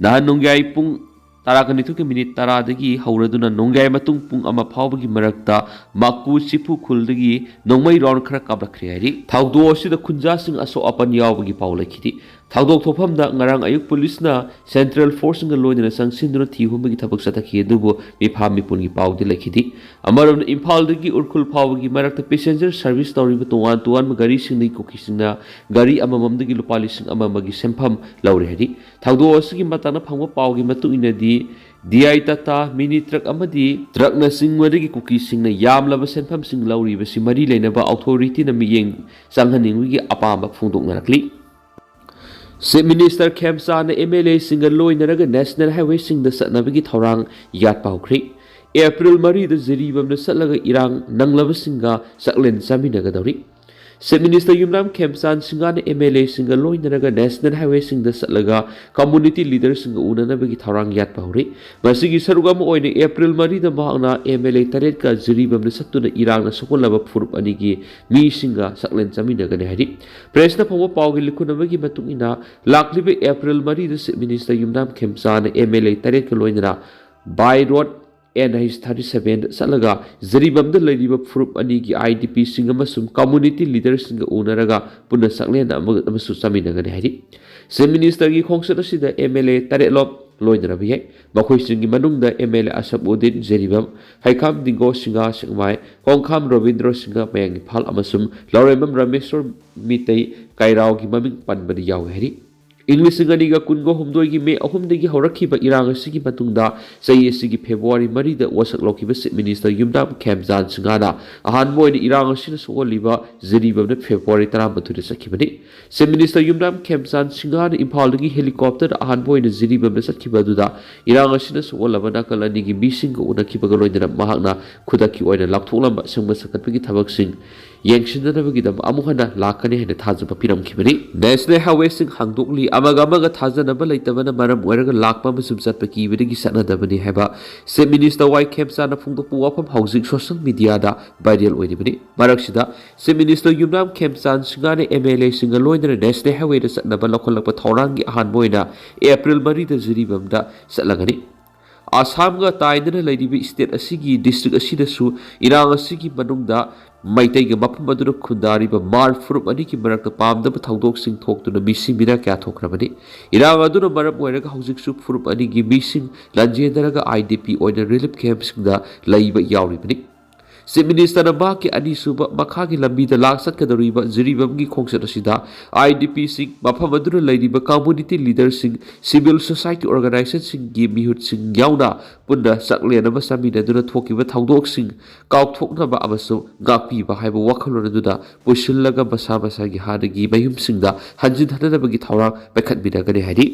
ꯅꯍꯥꯟ ꯅꯣꯡꯌꯥꯏ ꯄꯨꯡ ꯇꯔꯥꯒ ꯅꯤꯊꯣꯏꯒꯤ minute ꯇꯔꯥꯗꯒꯤ ꯍꯧꯔꯗꯨꯅ ꯅꯣꯡꯌꯥꯏ ꯃꯇꯨꯡ ꯄꯨꯡ ꯑꯃ ꯐꯥꯎꯕꯒꯤ ꯃꯔꯛꯇ ꯃꯥꯀꯨ ꯆꯤꯐꯨ ꯈꯨꯜꯗꯒꯤ ꯅꯣꯡꯃꯩ round ꯈꯔ ꯀꯥꯞꯂꯛꯈ꯭ꯔꯦ ꯍꯥꯏꯔꯤ꯫ ꯊꯧꯗꯣꯛ ꯑꯁꯤꯗ ꯈꯨꯟꯖꯥꯁꯤꯡ ꯑꯁꯣꯛ ꯑꯄꯟ ꯌꯥꯎꯕꯒꯤ ꯄꯥꯎ ꯂꯩꯈꯤꯗꯦ꯫ ꯊꯧꯗꯣꯛ ꯊꯣꯛꯐꯝꯗ ꯉꯔꯥꯡ ꯑꯌꯨꯛ ꯄꯨꯂꯤꯁꯅ central forceꯁꯤꯡꯒ ꯂꯣꯏꯅꯅ ꯆꯪꯁꯤꯟꯗꯨꯅ ꯊꯤ ꯍꯨꯝꯕꯒꯤ ꯊꯕꯛ ꯆꯠꯊꯈꯤ, ꯑꯗꯨꯕꯨ ꯃꯤꯐꯥ ꯃꯤꯄꯨꯟꯒꯤ ꯄꯥꯎꯗꯤ ꯂꯩꯈꯤꯗꯦ꯫ ꯑꯃꯔꯣꯝꯗ, ꯏꯝꯐꯥꯜꯗꯒꯤ ꯎꯈ꯭ꯔꯨꯜ ꯐꯥꯎꯕꯒꯤ ꯃꯔꯛꯇ passenger service ꯇꯧꯔꯤꯕ ꯇꯣꯉꯥꯟ ꯇꯣꯉꯥꯟꯕ ꯒꯥꯔꯤꯁꯤꯡꯗꯒꯤ ꯀꯨꯀꯤꯁꯤꯡꯅ ꯒꯥꯔꯤ ꯑꯃꯃꯝꯗꯒꯤ ꯂꯨꯄꯥ ꯂꯤꯁꯤꯡ ꯑꯃ ꯑꯃꯒꯤ ꯁꯦꯟꯐꯝ ꯂꯧꯔꯦ ꯍꯥꯏꯔꯤ꯫ ꯊꯧꯗꯣꯛ ꯑꯁꯤꯒꯤ ꯃꯇꯥꯡꯗ ꯐꯪꯕ ꯄꯥꯎꯒꯤ ꯃꯇꯨꯡ ꯏꯟꯅꯗꯤ, D I Tata, mini truck ꯑꯃꯗꯤ truckꯅ ꯆꯤꯡꯕꯗꯒꯤ ꯀꯨꯀꯤꯁꯤꯡꯅ ꯌꯥꯝꯂꯕ ꯁꯦꯟꯐꯝꯁꯤꯡ ꯂꯧꯔꯤꯕꯁꯤ ꯃꯔꯤ ꯂꯩꯅꯕ authorityꯅ ꯃꯤꯠꯌꯦꯡ ꯆꯪꯍꯟꯅꯤꯡꯕꯒꯤ ꯑꯄꯥꯝꯕ ꯐꯣꯡꯗꯣꯛꯅꯔꯛꯂꯤ꯫ Chief Minister ꯈꯦꯝꯆꯥꯟꯅ M L Aꯁꯤꯡꯒ ꯂꯣꯏꯅꯔꯒ national highwayꯁꯤꯡꯗ ꯆꯠꯅꯕꯒꯤ ꯊꯧꯔꯥꯡ ꯌꯥꯠꯄ ꯍꯧꯈ꯭ꯔꯦ꯫ April ꯃꯔꯤꯗ ꯖꯤꯔꯤꯕꯥꯝꯗ ꯆꯠꯂꯒ ꯏꯔꯥꯡ ꯅꯪꯂꯕꯁꯤꯡꯒ ꯆꯥꯛꯂꯦꯟ ꯆꯥꯃꯤꯟꯅꯒꯗꯧꯔꯤ꯫ Chief Minister ꯌꯨꯝꯅꯥꯝ ꯈꯦꯝꯆꯥꯟ ꯁꯤꯡꯍꯅ M L A ꯁꯤꯡꯒ ꯂꯣꯏꯅꯔꯒ National Highway ꯁꯤꯡꯗ ꯆꯠꯂꯒ community leader ꯁꯤꯡꯒ ꯎꯅꯅꯕꯒꯤ ꯊꯧꯔꯥꯡ ꯌꯥꯠꯄ ꯍꯧꯔꯤ꯫ ꯃꯁꯤꯒꯤ ꯁꯔꯨꯛ ꯑꯃ ꯑꯣꯏꯅ April ꯃꯔꯤꯗ ꯃꯍꯥꯛꯅ M L A ꯇꯔꯦꯠꯀ ꯖꯤꯔꯤꯕꯥꯝꯗ ꯆꯠꯇꯨꯅ ꯏꯔꯥꯡꯅ ꯁꯣꯛꯍꯜꯂꯕ ꯐꯨꯔꯨꯞ ꯑꯅꯤꯒꯤ ꯃꯤꯁꯤꯡꯒ ꯆꯥꯛꯂꯦꯟ ꯆꯥꯃꯤꯟꯅꯒꯅꯤ ꯍꯥꯏꯔꯤ꯫ Press ꯅ ꯐꯪꯕ ꯄꯥꯎꯒꯤ ꯂꯤꯈꯨꯟ ꯑꯃꯒꯤ ꯃꯇꯨꯡ ꯏꯟꯅ, ꯂꯥꯛꯂꯤꯕ April ꯃꯔꯤꯗ Chief Minister Yumnam ꯈꯦꯝꯆꯥꯟꯅ M L A ꯇꯔꯦꯠꯀ ꯂꯣꯏꯅꯅ by road N H thirty seven ꯗ ꯆꯠꯂꯒ ꯖꯤꯔꯤꯕꯥꯝꯗ ꯂꯩꯔꯤꯕ ꯐꯨꯔꯨꯞ ꯑꯅꯤꯒꯤ I D P ꯁꯤꯡ ꯑꯃꯁꯨꯡ community leader ꯁꯤꯡꯒ ꯎꯅꯔꯒ ꯄꯨꯟꯅ ꯆꯥꯛꯂꯦꯟ ꯑꯃ-, ꯑꯃꯁꯨ ꯆꯥꯃꯤꯟꯅꯒꯅꯤ ꯍꯥꯏꯔꯤ꯫ Chief Minister ꯒꯤ ꯈꯣꯡꯆꯠ ꯑꯁꯤꯗ M L A ꯇꯔꯦꯠ ꯂꯣꯝ ꯂꯣꯏꯅꯔꯕ ꯌꯥꯏ꯫ ꯃꯈꯣꯏꯁꯤꯡꯒꯤ ꯃꯅꯨꯡꯗ M L A Asaf Uddin Jiribam, ꯍꯩꯈꯥꯝ ꯗꯤꯡꯒꯣ Singh ꯁꯦꯛꯃꯥꯏ, ꯀꯣꯡꯈꯥꯝ ꯔꯕꯤꯟꯗ꯭ꯔꯣ ꯁꯤꯡꯍ ꯃꯌꯥꯡ ꯏꯝꯐꯥꯜ ꯑꯃꯁꯨꯡ ꯂꯧꯔꯦꯝꯕꯝ ꯔꯥꯃꯦꯁꯣꯔ ꯃꯤꯇꯩ ꯀꯩꯔꯥꯎꯒꯤ ꯃꯃꯤꯡ ꯄꯟꯕꯗ ꯌꯥꯎꯏ ꯍꯥꯏꯔꯤ꯫ ꯏꯪ ꯂꯤꯁꯤꯡ ꯑꯅꯤꯒ ꯀꯨꯟꯒ ꯍꯨꯝꯗꯣꯏꯒꯤ May ꯑꯍꯨꯝꯗꯒꯤ ꯍꯧꯔꯛꯈꯤꯕ ꯏꯔꯥꯡ ꯑꯁꯤꯒꯤ ꯃꯇꯨꯡꯗ ꯆꯍꯤ ꯑꯁꯤꯒꯤ February ꯃꯔꯤꯗ ꯋꯥꯁꯛ ꯂꯧꯈꯤꯕ Chief Minister ꯌꯨꯝꯅꯥꯝ ꯈꯦꯝꯆꯥꯟ ꯁꯤꯡꯍꯅ ꯑꯍꯥꯟꯕ ꯑꯣꯏꯅ ꯏꯔꯥꯡ ꯑꯁꯤꯅ ꯁꯣꯛꯍꯜꯂꯤꯕ ꯖꯤꯔꯤꯕꯥꯝꯗ February ꯇꯔꯥꯃꯥꯊꯣꯏꯗ ꯆꯠꯈꯤꯕꯅꯤ꯫ Chief Minister ꯌꯨꯝꯅꯥꯝ ꯈꯦꯝꯆꯥꯟ ꯁꯤꯡꯍꯅ ꯏꯝꯐꯥꯜꯗꯒꯤ helicopter ꯗ ꯑꯍꯥꯟꯕ ꯑꯣꯏꯅ ꯖꯤꯔꯤꯕꯥꯝꯗ ꯆꯠꯈꯤꯕ ꯑꯗꯨꯗ ꯏꯔꯥꯡ ꯑꯁꯤꯅ ꯁꯣꯛꯍꯜꯂꯕ ꯅꯥꯀꯜ ꯑꯅꯤꯒꯤ ꯃꯤꯁꯤꯡꯒ ꯎꯅꯈꯤꯕꯒ ꯂꯣꯏꯅꯅ ꯃꯍꯥꯛꯅ ꯈꯨꯗꯛꯀꯤ ꯑꯣꯏꯅ ꯂꯥꯎꯊꯣꯛꯂꯝꯕ ꯑꯁꯦꯡꯕ ꯁꯦꯝꯒꯠꯄꯒꯤ ꯊꯕꯛꯁꯤꯡ ꯌꯦꯡꯁꯤꯟꯅꯅꯕꯒꯤꯗꯃꯛ ꯑꯃꯨꯛ ꯍꯟꯅ ꯂꯥꯛꯀꯅꯤ ꯍꯥꯏꯅ ꯊꯥꯖꯕ ꯄꯤꯔꯝꯈꯤꯕꯅꯤ꯫ National Highway ꯁꯤꯡ ꯍꯥꯡꯗꯣꯛꯂꯤ, ꯑꯃꯒ ꯑꯃꯒ ꯊꯥꯖꯅꯕ ꯂꯩꯇꯕꯅ ꯃꯔꯝ ꯑꯣꯏꯔꯒ ꯂꯥꯛꯄ ꯑꯃꯁꯨꯡ ꯆꯠꯄ ꯀꯤꯕꯗꯒꯤ ꯆꯠꯅꯗꯕꯅꯤ ꯍꯥꯏꯕ Chief Minister ꯋꯥꯏ ꯈꯦꯝꯆꯥꯟꯅ ꯐꯣꯡꯗꯣꯛꯄ ꯋꯥꯐꯝ ꯍꯧꯖꯤꯛ social media ꯗ viral ꯑꯣꯏꯔꯤꯕꯅꯤ꯫ ꯃꯔꯛꯁꯤꯗ Chief Minister ꯌꯨꯝꯅꯥꯝ ꯈꯦꯝꯆꯥꯟ ꯁꯤꯡꯍꯅ M L A ꯁꯤꯡꯒ ꯂꯣꯏꯅꯅ National Highway ꯗ ꯆꯠꯅꯕ ꯂꯧꯈꯠꯂꯛꯄ ꯊꯧꯔꯥꯡꯒꯤ ꯑꯍꯥꯟꯕ ꯑꯣꯏꯅ April ꯃꯔꯤꯗ ꯖꯤꯔꯤꯕꯥꯝꯗ ꯆꯠꯂꯒꯅꯤ꯫ ꯑꯁꯥꯝꯒ ꯇꯥꯏꯗꯅ ꯂꯩꯔꯤꯕ state ꯑꯁꯤꯒꯤ district ꯑꯁꯤꯗꯁꯨ ꯏꯔꯥꯡ ꯑꯁꯤꯒꯤ ꯃꯅꯨꯡꯗ ꯃꯩꯇꯩꯒ ꯃꯐꯝ ꯑꯗꯨꯅ ꯈꯨꯟꯗꯥꯔꯤꯕ ꯃꯥꯔ ꯐꯨꯔꯨꯞ ꯑꯅꯤꯒꯤ ꯃꯔꯛꯇ ꯄꯥꯝꯗꯕ ꯊꯧꯗꯣꯛꯁꯤꯡ ꯊꯣꯛꯇꯨꯅ ꯃꯤꯁꯤ ꯃꯤꯅꯥ ꯀꯌꯥ ꯊꯣꯛꯈ꯭ꯔꯕꯅꯤ꯫ ꯏꯔꯥꯡ ꯑꯗꯨꯅ ꯃꯔꯝ ꯑꯣꯏꯔꯒ ꯍꯧꯖꯤꯛꯁꯨ ꯐꯨꯔꯨꯞ ꯑꯅꯤꯒꯤ ꯃꯤꯁꯤꯡ ꯂꯥꯟꯖꯦꯟꯅꯔꯒ I D P ꯑꯣꯏꯅ relief camp ꯁꯤꯡꯗ ꯂꯩꯕ ꯌꯥꯎꯔꯤꯕꯅꯤ꯫ Chief Minister ꯅ ꯃꯍꯥꯛꯀꯤ ꯑꯅꯤꯁꯨꯕ ꯃꯈꯥꯒꯤ ꯂꯝꯕꯤꯗ ꯂꯥꯛ ꯆꯠꯀꯗꯧꯔꯤꯕ ꯖꯤꯔꯤꯕꯥꯝꯒꯤ ꯈꯣꯡꯆꯠ ꯑꯁꯤꯗ I D P ꯁꯤꯡ, ꯃꯐꯝ ꯑꯗꯨꯗ ꯂꯩꯔꯤꯕ community leader ꯁꯤꯡ, civil society organization ꯁꯤꯡꯒꯤ ꯃꯤꯍꯨꯠꯁꯤꯡ ꯌꯥꯎꯅ ꯄꯨꯟꯅ ꯆꯥꯛꯂꯦꯟ ꯑꯃ ꯆꯥꯃꯤꯟꯅꯗꯨꯅ ꯊꯣꯛꯈꯤꯕ ꯊꯧꯗꯣꯛꯁꯤꯡ ꯀꯥꯎꯊꯣꯛꯅꯕ ꯑꯃꯁꯨꯡ ꯉꯥꯛꯄꯤꯕ ꯍꯥꯏꯕ ꯋꯥꯈꯜꯂꯣꯟ ꯑꯗꯨꯗ ꯄꯨꯁꯤꯜꯂꯒ ꯃꯁꯥ ꯃꯁꯥꯒꯤ ꯍꯥꯟꯅꯒꯤ ꯃꯌꯨꯝꯁꯤꯡꯗ ꯍꯟꯖꯤꯟ ꯍꯟꯅꯅꯕꯒꯤ ꯊꯧꯔꯥꯡ ꯄꯥꯏꯈꯠꯃꯤꯟꯅꯒꯅꯤ ꯍꯥꯏꯔꯤ꯫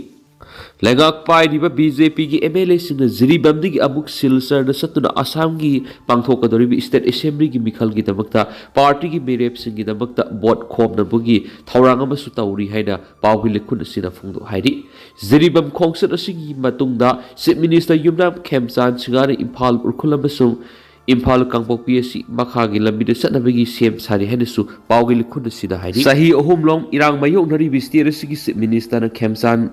ꯂꯩꯉꯥꯛ ꯄꯥꯏꯔꯤꯕ ꯕꯤ ꯖꯦ ꯄꯤꯒꯤ ꯑꯦꯝ ꯑꯦꯜ ꯑꯦꯁꯤꯡꯅ ꯖꯤꯔꯤꯕꯥꯝꯗꯒꯤ ꯑꯃꯨꯛ ꯁꯤꯜꯆꯔꯗ ꯆꯠꯇꯨꯅ ꯑꯁꯥꯝꯒꯤ ꯄꯥꯡꯊꯣꯛꯀꯗꯧꯔꯤꯕ ꯏꯁꯇꯦꯠ ꯑꯦꯁꯦꯝꯕ꯭ꯂꯤꯒꯤ ꯃꯤꯈꯜꯒꯤꯗꯃꯛꯇ ꯄꯥꯔꯇꯤꯒꯤ ꯃꯤꯔꯦꯞꯁꯤꯡꯒꯤꯗꯃꯛꯇ ꯚꯣꯠ ꯈꯣꯝꯅꯕꯒꯤ ꯊꯧꯔꯥꯡ ꯑꯃꯁꯨ ꯇꯧꯔꯤ ꯍꯥꯏꯅ ꯄꯥꯎꯒꯤ ꯂꯤꯈꯨꯟ ꯑꯁꯤꯅ ꯐꯣꯡꯗꯣꯛ ꯍꯥꯏꯔꯤ꯫ ꯖꯤꯔꯤꯕꯥꯝ ꯈꯣꯡꯆꯠ ꯑꯁꯤꯒꯤ ꯃꯇꯨꯡꯗ ꯆꯤꯞ ꯃꯤꯅꯤꯁꯇꯔ ꯌꯨꯝꯅꯥꯝ ꯈꯦꯝꯆꯥꯟ ꯁꯤꯡꯍꯅ ꯏꯝꯐꯥꯜ, ꯎꯈ꯭ꯔꯨꯜ ꯑꯃꯁꯨꯡ ꯏꯝꯐꯥꯜ ꯀꯥꯡꯄꯣꯛꯄꯤ ꯑꯁꯤ ꯃꯈꯥꯒꯤ ꯂꯝꯕꯤꯗ ꯆꯠꯅꯕꯒꯤ ꯁꯦꯝ ꯁꯥꯔꯤ ꯍꯥꯏꯅꯁꯨ ꯄꯥꯎꯒꯤ ꯂꯤꯈꯨꯟ ꯑꯁꯤꯗ ꯍꯥꯏꯔꯤ꯫ ꯆꯍꯤ ꯑꯍꯨꯝꯂꯣꯝ ꯏꯔꯥꯡ ꯃꯥꯌꯣꯛꯅꯔꯤꯕ ꯏꯁꯇꯦꯠ ꯑꯁꯤꯒꯤ ꯆꯤꯞ ꯃꯤꯅꯤꯁꯇꯔꯅ ꯈꯦꯝꯆꯥꯟ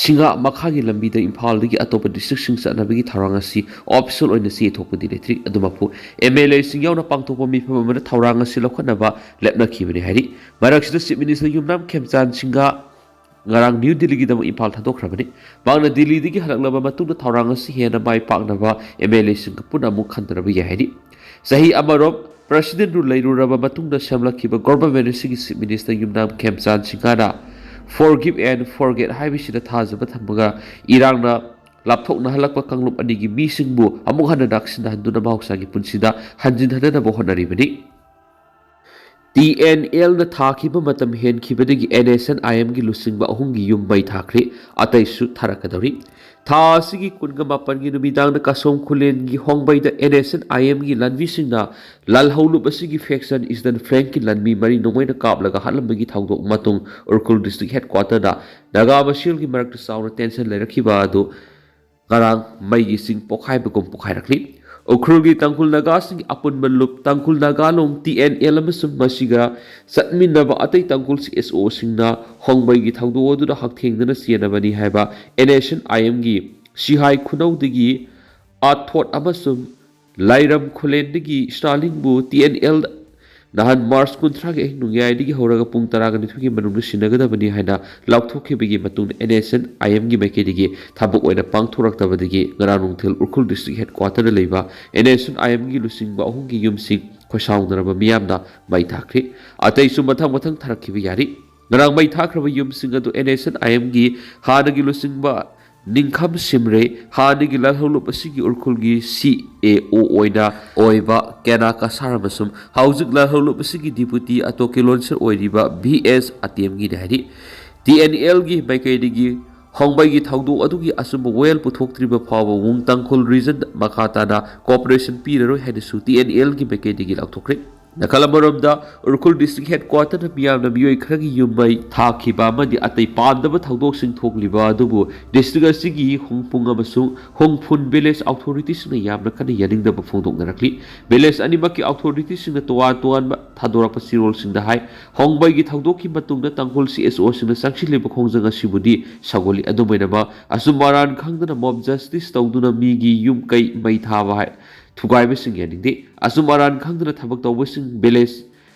ꯁꯤꯡꯍ ꯃꯈꯥꯒꯤ ꯂꯝꯕꯤꯗ ꯏꯝꯐꯥꯜꯗꯒꯤ ꯑꯇꯣꯞꯄ ꯗꯤꯁꯇ꯭ꯔꯤꯛꯁꯤꯡ ꯆꯠꯅꯕꯒꯤ ꯊꯧꯔꯥꯡ ꯑꯁꯤ ꯑꯣꯐꯤꯁꯤꯌꯦꯜ ꯑꯣꯏꯅ ꯆꯦꯊꯣꯛꯄꯗꯤ ꯂꯩꯇ꯭ꯔꯤ꯫ ꯑꯗꯨꯃꯛꯄꯨ ꯑꯦꯝ ꯑꯦꯜ ꯑꯦꯁꯤꯡ ꯌꯥꯎꯅ ꯄꯥꯡꯊꯣꯛꯄ ꯃꯤꯐꯝ ꯑꯃꯗ ꯊꯧꯔꯥꯡ ꯑꯁꯤ ꯂꯧꯈꯠꯅꯕ ꯂꯦꯞꯅꯈꯤꯕꯅꯤ ꯍꯥꯏꯔꯤ꯫ ꯃꯔꯛꯁꯤꯗ ꯆꯤꯞ ꯃꯤꯅꯤꯁꯇꯔ ꯌꯨꯝꯅꯥꯝ ꯈꯦꯝꯆꯥꯟ ꯁꯤꯡꯍ ꯉꯔꯥꯡ ꯅ꯭ꯌꯨ ꯗꯤꯜꯂꯤꯒꯤꯗꯃꯛ ꯏꯝꯐꯥꯜ ꯊꯥꯗꯣꯛꯈ꯭ꯔꯕꯅꯤ꯫ ꯃꯍꯥꯛꯅ ꯗꯤꯜꯂꯤꯗꯒꯤ ꯍꯜꯂꯛꯂꯕ ꯃꯇꯨꯡꯗ ꯊꯧꯔꯥꯡ ꯑꯁꯤ ꯍꯦꯟꯅ ꯃꯥꯏ ꯄꯥꯛꯅꯕ ꯑꯦꯝ ꯑꯦꯜ ꯑꯦꯁꯤꯡꯒ ꯄꯨꯟꯅ ꯑꯃꯨꯛ ꯈꯟꯅꯔꯕ ꯌꯥꯏ ꯍꯥꯏꯔꯤ꯫ ꯆꯍꯤ ꯑꯃꯔꯣꯝ ꯄ꯭ꯔꯁꯤꯗꯦꯟꯠ ꯔꯨꯜ ꯂꯩꯔꯨꯔꯕ ꯃꯇꯨꯡꯗ ꯁꯦꯝꯂꯛꯈꯤꯕ ꯒꯣꯚꯔꯟꯃꯦꯟꯠ ꯑꯁꯤꯒꯤ ꯆꯤꯞ ꯃꯤꯅꯤꯁꯇꯔ ꯌꯨꯝꯅꯥꯝ ꯈꯦꯝꯆꯥꯟ ꯁꯤꯡꯍꯅ "Forgive and forget" ꯍꯥꯏꯕꯁꯤꯗ ꯊꯥꯖꯕ ꯊꯝꯃꯒ ꯏꯔꯥꯡꯅ ꯂꯥꯞꯊꯣꯛꯅꯍꯜꯂꯛꯄ ꯀꯥꯡꯂꯨꯞ ꯑꯅꯤꯒꯤ ꯃꯤꯁꯤꯡꯕꯨ ꯑꯃꯨꯛ ꯍꯟꯅ ꯅꯛꯁꯤꯟꯅꯍꯟꯗꯨꯅ ꯃꯍꯧꯁꯥꯒꯤ ꯄꯨꯟꯁꯤꯗ ꯍꯟꯖꯤꯟꯍꯟꯅꯅꯕ ꯍꯣꯠꯅꯔꯤꯕꯅꯤ꯫ ꯇꯤ ꯑꯦꯟ ꯑꯦꯜꯅ ꯊꯥꯈꯤꯕ ꯃꯇꯝ ꯍꯦꯟꯈꯤꯕꯗꯒꯤ ꯑꯦꯟ ꯑꯦꯁ ꯑꯦꯟ ꯑꯥꯏ ꯑꯦꯝꯒꯤ ꯂꯨꯆꯤꯡꯕ ꯑꯍꯨꯝꯒꯤ ꯌꯨꯝ ꯃꯩ ꯊꯥꯈ꯭ꯔꯦ꯫ ꯑꯇꯩꯁꯨ ꯊꯥꯔꯛꯀꯗꯧꯔꯤ꯫ ꯊꯥ ꯑꯁꯤꯒꯤ ꯀꯨꯟꯒ ꯃꯥꯄꯟꯒꯤ ꯅꯨꯃꯤꯗꯥꯡꯗ ꯀꯁꯣꯝ ꯈꯨꯂꯦꯟꯒꯤ ꯍꯣꯡꯕꯩꯗ ꯑꯦꯟ ꯑꯦꯁ ꯑꯦꯟ ꯑꯥꯏ ꯑꯦꯝꯒꯤ ꯂꯥꯟꯃꯤꯁꯤꯡꯅ ꯂꯥꯜꯍꯧꯂꯨꯞ ꯑꯁꯤꯒꯤ ꯐꯦꯛꯁꯟ ꯏꯁꯇꯔꯟ ꯐ꯭ꯂꯦꯡꯀꯤ ꯂꯥꯟꯃꯤ ꯃꯔꯤ ꯅꯣꯡꯃꯩꯅ ꯀꯥꯞꯂꯒ ꯍꯥꯠꯂꯝꯕꯒꯤ ꯊꯧꯗꯣꯛ ꯃꯇꯨꯡ ꯎꯈ꯭ꯔꯨꯜ ꯗꯤꯁꯇ꯭ꯔꯤꯛ ꯍꯦꯗꯀ꯭ꯋꯥꯇꯔꯗ ꯅꯥꯒꯥ ꯃꯁꯦꯜꯒꯤ ꯃꯔꯛꯇ ꯆꯥꯎꯅ ꯇꯦꯟꯁꯟ ꯂꯩꯔꯛꯈꯤꯕ ꯑꯗꯨ ꯉꯔꯥꯡ ꯃꯩꯒꯤ ꯆꯤꯡ ꯄꯣꯛꯈꯥꯏꯕꯒꯨꯝ ꯄꯣꯛꯈꯥꯏꯔꯛꯂꯤ꯫ ꯎꯈ꯭ꯔꯨꯜꯒꯤ ꯇꯥꯡꯈꯨꯜ ꯅꯥꯒꯥꯁꯤꯡꯒꯤ ꯑꯄꯨꯟꯕ ꯂꯨꯞ ꯇꯥꯡꯈꯨꯜ ꯅꯥꯒꯥ ꯂꯣꯡ ꯇꯤ ꯑꯦꯟ ꯑꯦꯜ ꯑꯃꯁꯨꯡ ꯃꯁꯤꯒ ꯆꯠꯃꯤꯟꯅꯕ ꯑꯇꯩ ꯇꯥꯡꯈꯨꯜ ꯁꯤ ꯑꯦꯁ ꯑꯣꯁꯤꯡꯅ ꯍꯣꯡꯕꯩꯒꯤ ꯊꯧꯗꯣꯛ ꯑꯗꯨꯗ ꯍꯛꯊꯦꯡꯅꯅ ꯆꯦꯟꯅꯕꯅꯤ ꯍꯥꯏꯕ ꯑꯦꯟ ꯑꯦꯁ ꯑꯦꯟ ꯑꯥꯏ ꯑꯦꯝꯒꯤ ꯁꯤꯍꯥꯏ ꯈꯨꯅꯧꯗꯒꯤ ꯑꯥꯊꯣꯠ ꯑꯃꯁꯨꯡ ꯂꯥꯏꯔꯝ ꯈꯨꯂꯦꯟꯗꯒꯤ ꯁ꯭ꯇꯥꯂꯤꯟꯕꯨ ꯇꯤ ꯑꯦꯟ ꯑꯦꯜ ꯅꯍꯥꯟ ꯃꯥꯔꯆ ꯀꯨꯟꯊ꯭ꯔꯥꯒꯤ ꯑꯍꯤꯡ ꯅꯣꯡꯌꯥꯏꯗꯒꯤ ꯍꯧꯔꯒ ꯄꯨꯡ ꯇꯔꯥꯒ ꯅꯤꯊꯣꯏꯒꯤ ꯃꯅꯨꯡꯗ ꯁꯤꯟꯅꯒꯗꯕꯅꯤ ꯍꯥꯏꯅ ꯂꯥꯎꯊꯣꯛꯈꯤꯕꯒꯤ ꯃꯇꯨꯡꯗ ꯑꯦꯟ ꯑꯦꯁ ꯑꯦꯟ ꯑꯥꯏ ꯑꯦꯝꯒꯤ ꯃꯥꯏꯀꯩꯗꯒꯤ ꯊꯕꯛ ꯑꯣꯏꯅ ꯄꯥꯡꯊꯣꯔꯛꯇꯕꯗꯒꯤ ꯉꯔꯥꯡ ꯅꯨꯡꯊꯤꯜ ꯎꯈ꯭ꯔꯨꯜ ꯗꯤꯁꯇ꯭ꯔꯤꯛ ꯍꯦꯗꯀ꯭ꯋꯥꯇꯔꯗ ꯂꯩꯕ ꯑꯦꯟ ꯑꯦꯁ ꯑꯦꯟ ꯑꯥꯏ ꯑꯦꯝꯒꯤ ꯂꯨꯆꯤꯡꯕ ꯑꯍꯨꯝꯒꯤ ꯌꯨꯝꯁꯤꯡ ꯈꯣꯏꯁꯥꯎꯅꯔꯕ ꯃꯤꯌꯥꯝꯅ ꯃꯩ ꯊꯥꯈ꯭ꯔꯦ꯫ ꯑꯇꯩꯁꯨ ꯃꯊꯪ ꯃꯊꯪ ꯊꯥꯔꯛꯈꯤꯕ ꯌꯥꯔꯤ꯫ ꯉꯔꯥꯡ ꯃꯩ ꯊꯥꯈ꯭ꯔꯕ ꯌꯨꯝꯁꯤꯡ ꯑꯗꯨ ꯑꯦꯟ ꯑꯦꯁ ꯑꯦꯟ ꯑꯥꯏ ꯑꯦꯝꯒꯤ ꯍꯥꯟꯅꯒꯤ ꯂꯨꯆꯤꯡꯕ ꯅꯤꯡꯈꯝ ꯁꯤꯝꯔꯦ, ꯍꯥꯟꯅꯒꯤ ꯂꯥꯜꯍꯧꯂꯨꯞ ꯑꯁꯤꯒꯤ ꯎꯈ꯭ꯔꯨꯜꯒꯤ ꯁꯤ ꯑꯦ ꯑꯣ ꯑꯣꯏꯅ ꯑꯣꯏꯕ ꯀꯦꯅꯥ ꯀꯁꯥꯔ ꯑꯃꯁꯨꯡ ꯍꯧꯖꯤꯛ ꯂꯥꯜꯍꯧꯂꯨꯞ ꯑꯁꯤꯒꯤ ꯗꯤꯄꯨꯇꯤ ꯑꯇꯣꯀꯦ ꯂꯣꯟꯁꯔ ꯑꯣꯏꯔꯤꯕ ꯚꯤ ꯑꯦꯁ ꯑꯇꯦꯝꯒꯤꯅꯤ ꯍꯥꯏꯔꯤ꯫ ꯇꯤ ꯑꯦꯟ ꯑꯦꯜꯒꯤ ꯃꯥꯏꯀꯩꯗꯒꯤ ꯍꯣꯡꯕꯩꯒꯤ ꯊꯧꯗꯣꯛ ꯑꯗꯨꯒꯤ ꯑꯆꯨꯝꯕ ꯋꯥꯌꯦꯜ ꯄꯨꯊꯣꯛꯇ꯭ꯔꯤꯕ ꯐꯥꯎꯕ ꯋꯨꯡ ꯇꯥꯡꯈꯨꯜ ꯔꯤꯖꯟ ꯃꯈꯥ ꯇꯥꯅ ꯀꯣꯑꯣꯄꯔꯦꯁꯟ ꯄꯤꯔꯔꯣꯏ ꯍꯥꯏꯅꯁꯨ ꯇꯤ ꯑꯦꯟ ꯑꯦꯜꯒꯤ ꯃꯥꯏꯀꯩꯗꯒꯤ ꯂꯥꯎꯊꯣꯛꯈ꯭ꯔꯦ꯫ ꯅꯥꯀꯜ ꯑꯃꯔꯣꯝꯗ, ꯎꯈ꯭ꯔꯨꯜ ꯗꯤꯁꯇ꯭ꯔꯤꯛ ꯍꯦꯗꯀ꯭ꯋꯥꯇꯔꯗ ꯃꯤꯌꯥꯝꯅ ꯃꯤꯑꯣꯏ ꯈꯔꯒꯤ ꯌꯨꯝ ꯃꯩ ꯊꯥꯈꯤꯕ ꯑꯃꯗꯤ ꯑꯇꯩ ꯄꯥꯝꯗꯕ ꯊꯧꯗꯣꯛꯁꯤꯡ ꯊꯣꯛꯂꯤꯕ ꯑꯗꯨꯕꯨ ꯗꯤꯁꯇ꯭ꯔꯤꯛ ꯑꯁꯤꯒꯤ ꯍꯨꯡꯐꯨꯡ ꯑꯃꯁꯨꯡ ꯍꯨꯡꯐꯨꯟ ꯚꯤꯂꯦꯖ ꯑꯣꯊꯣꯔꯤꯇꯤꯁꯤꯡꯅ ꯌꯥꯝꯅ ꯀꯟꯅ ꯌꯥꯅꯤꯡꯗꯕ ꯐꯣꯡꯗꯣꯛꯅꯔꯛꯂꯤ꯫ ꯚꯤꯂꯦꯖ ꯑꯅꯤꯃꯛꯀꯤ ꯑꯣꯊꯣꯔꯤꯇꯤꯁꯤꯡꯅ ꯇꯣꯉꯥꯟ ꯇꯣꯉꯥꯟꯕ ꯊꯥꯗꯣꯔꯛꯄ ꯆꯦꯔꯣꯜꯁꯤꯡꯗ ꯍꯥꯏ, ꯍꯣꯡꯕꯩꯒꯤ ꯊꯧꯗꯣꯛꯀꯤ ꯃꯇꯨꯡꯗ ꯇꯥꯡꯈꯨꯜ ꯁꯤ ꯑꯦꯁ ꯑꯣꯁꯤꯡꯅ ꯆꯪꯁꯤꯜꯂꯤꯕ ꯈꯣꯡꯖꯪ ꯑꯁꯤꯕꯨꯗꯤ ꯁꯧꯒꯠꯂꯤ꯫ ꯑꯗꯨꯝ ꯑꯣꯏꯅꯃꯛ, ꯑꯆꯨꯝ ꯑꯔꯥꯟ ꯈꯪꯗꯅ ꯃꯣꯕ ꯖꯁꯇꯤꯁ ꯇꯧꯗꯨꯅ ꯃꯤꯒꯤ ꯌꯨꯝ ꯀꯩ ꯃꯩ ꯊꯥꯕ ꯍꯥꯏ ꯊꯨꯒꯥꯏꯕꯁꯤꯡ ꯌꯥꯅꯤꯡꯗꯦ꯫ ꯑꯆꯨꯝ ꯑꯔꯥꯟ ꯈꯪꯗꯅ ꯊꯕꯛ ꯇꯧꯕꯁꯤꯡ ꯚꯤꯂꯦꯖ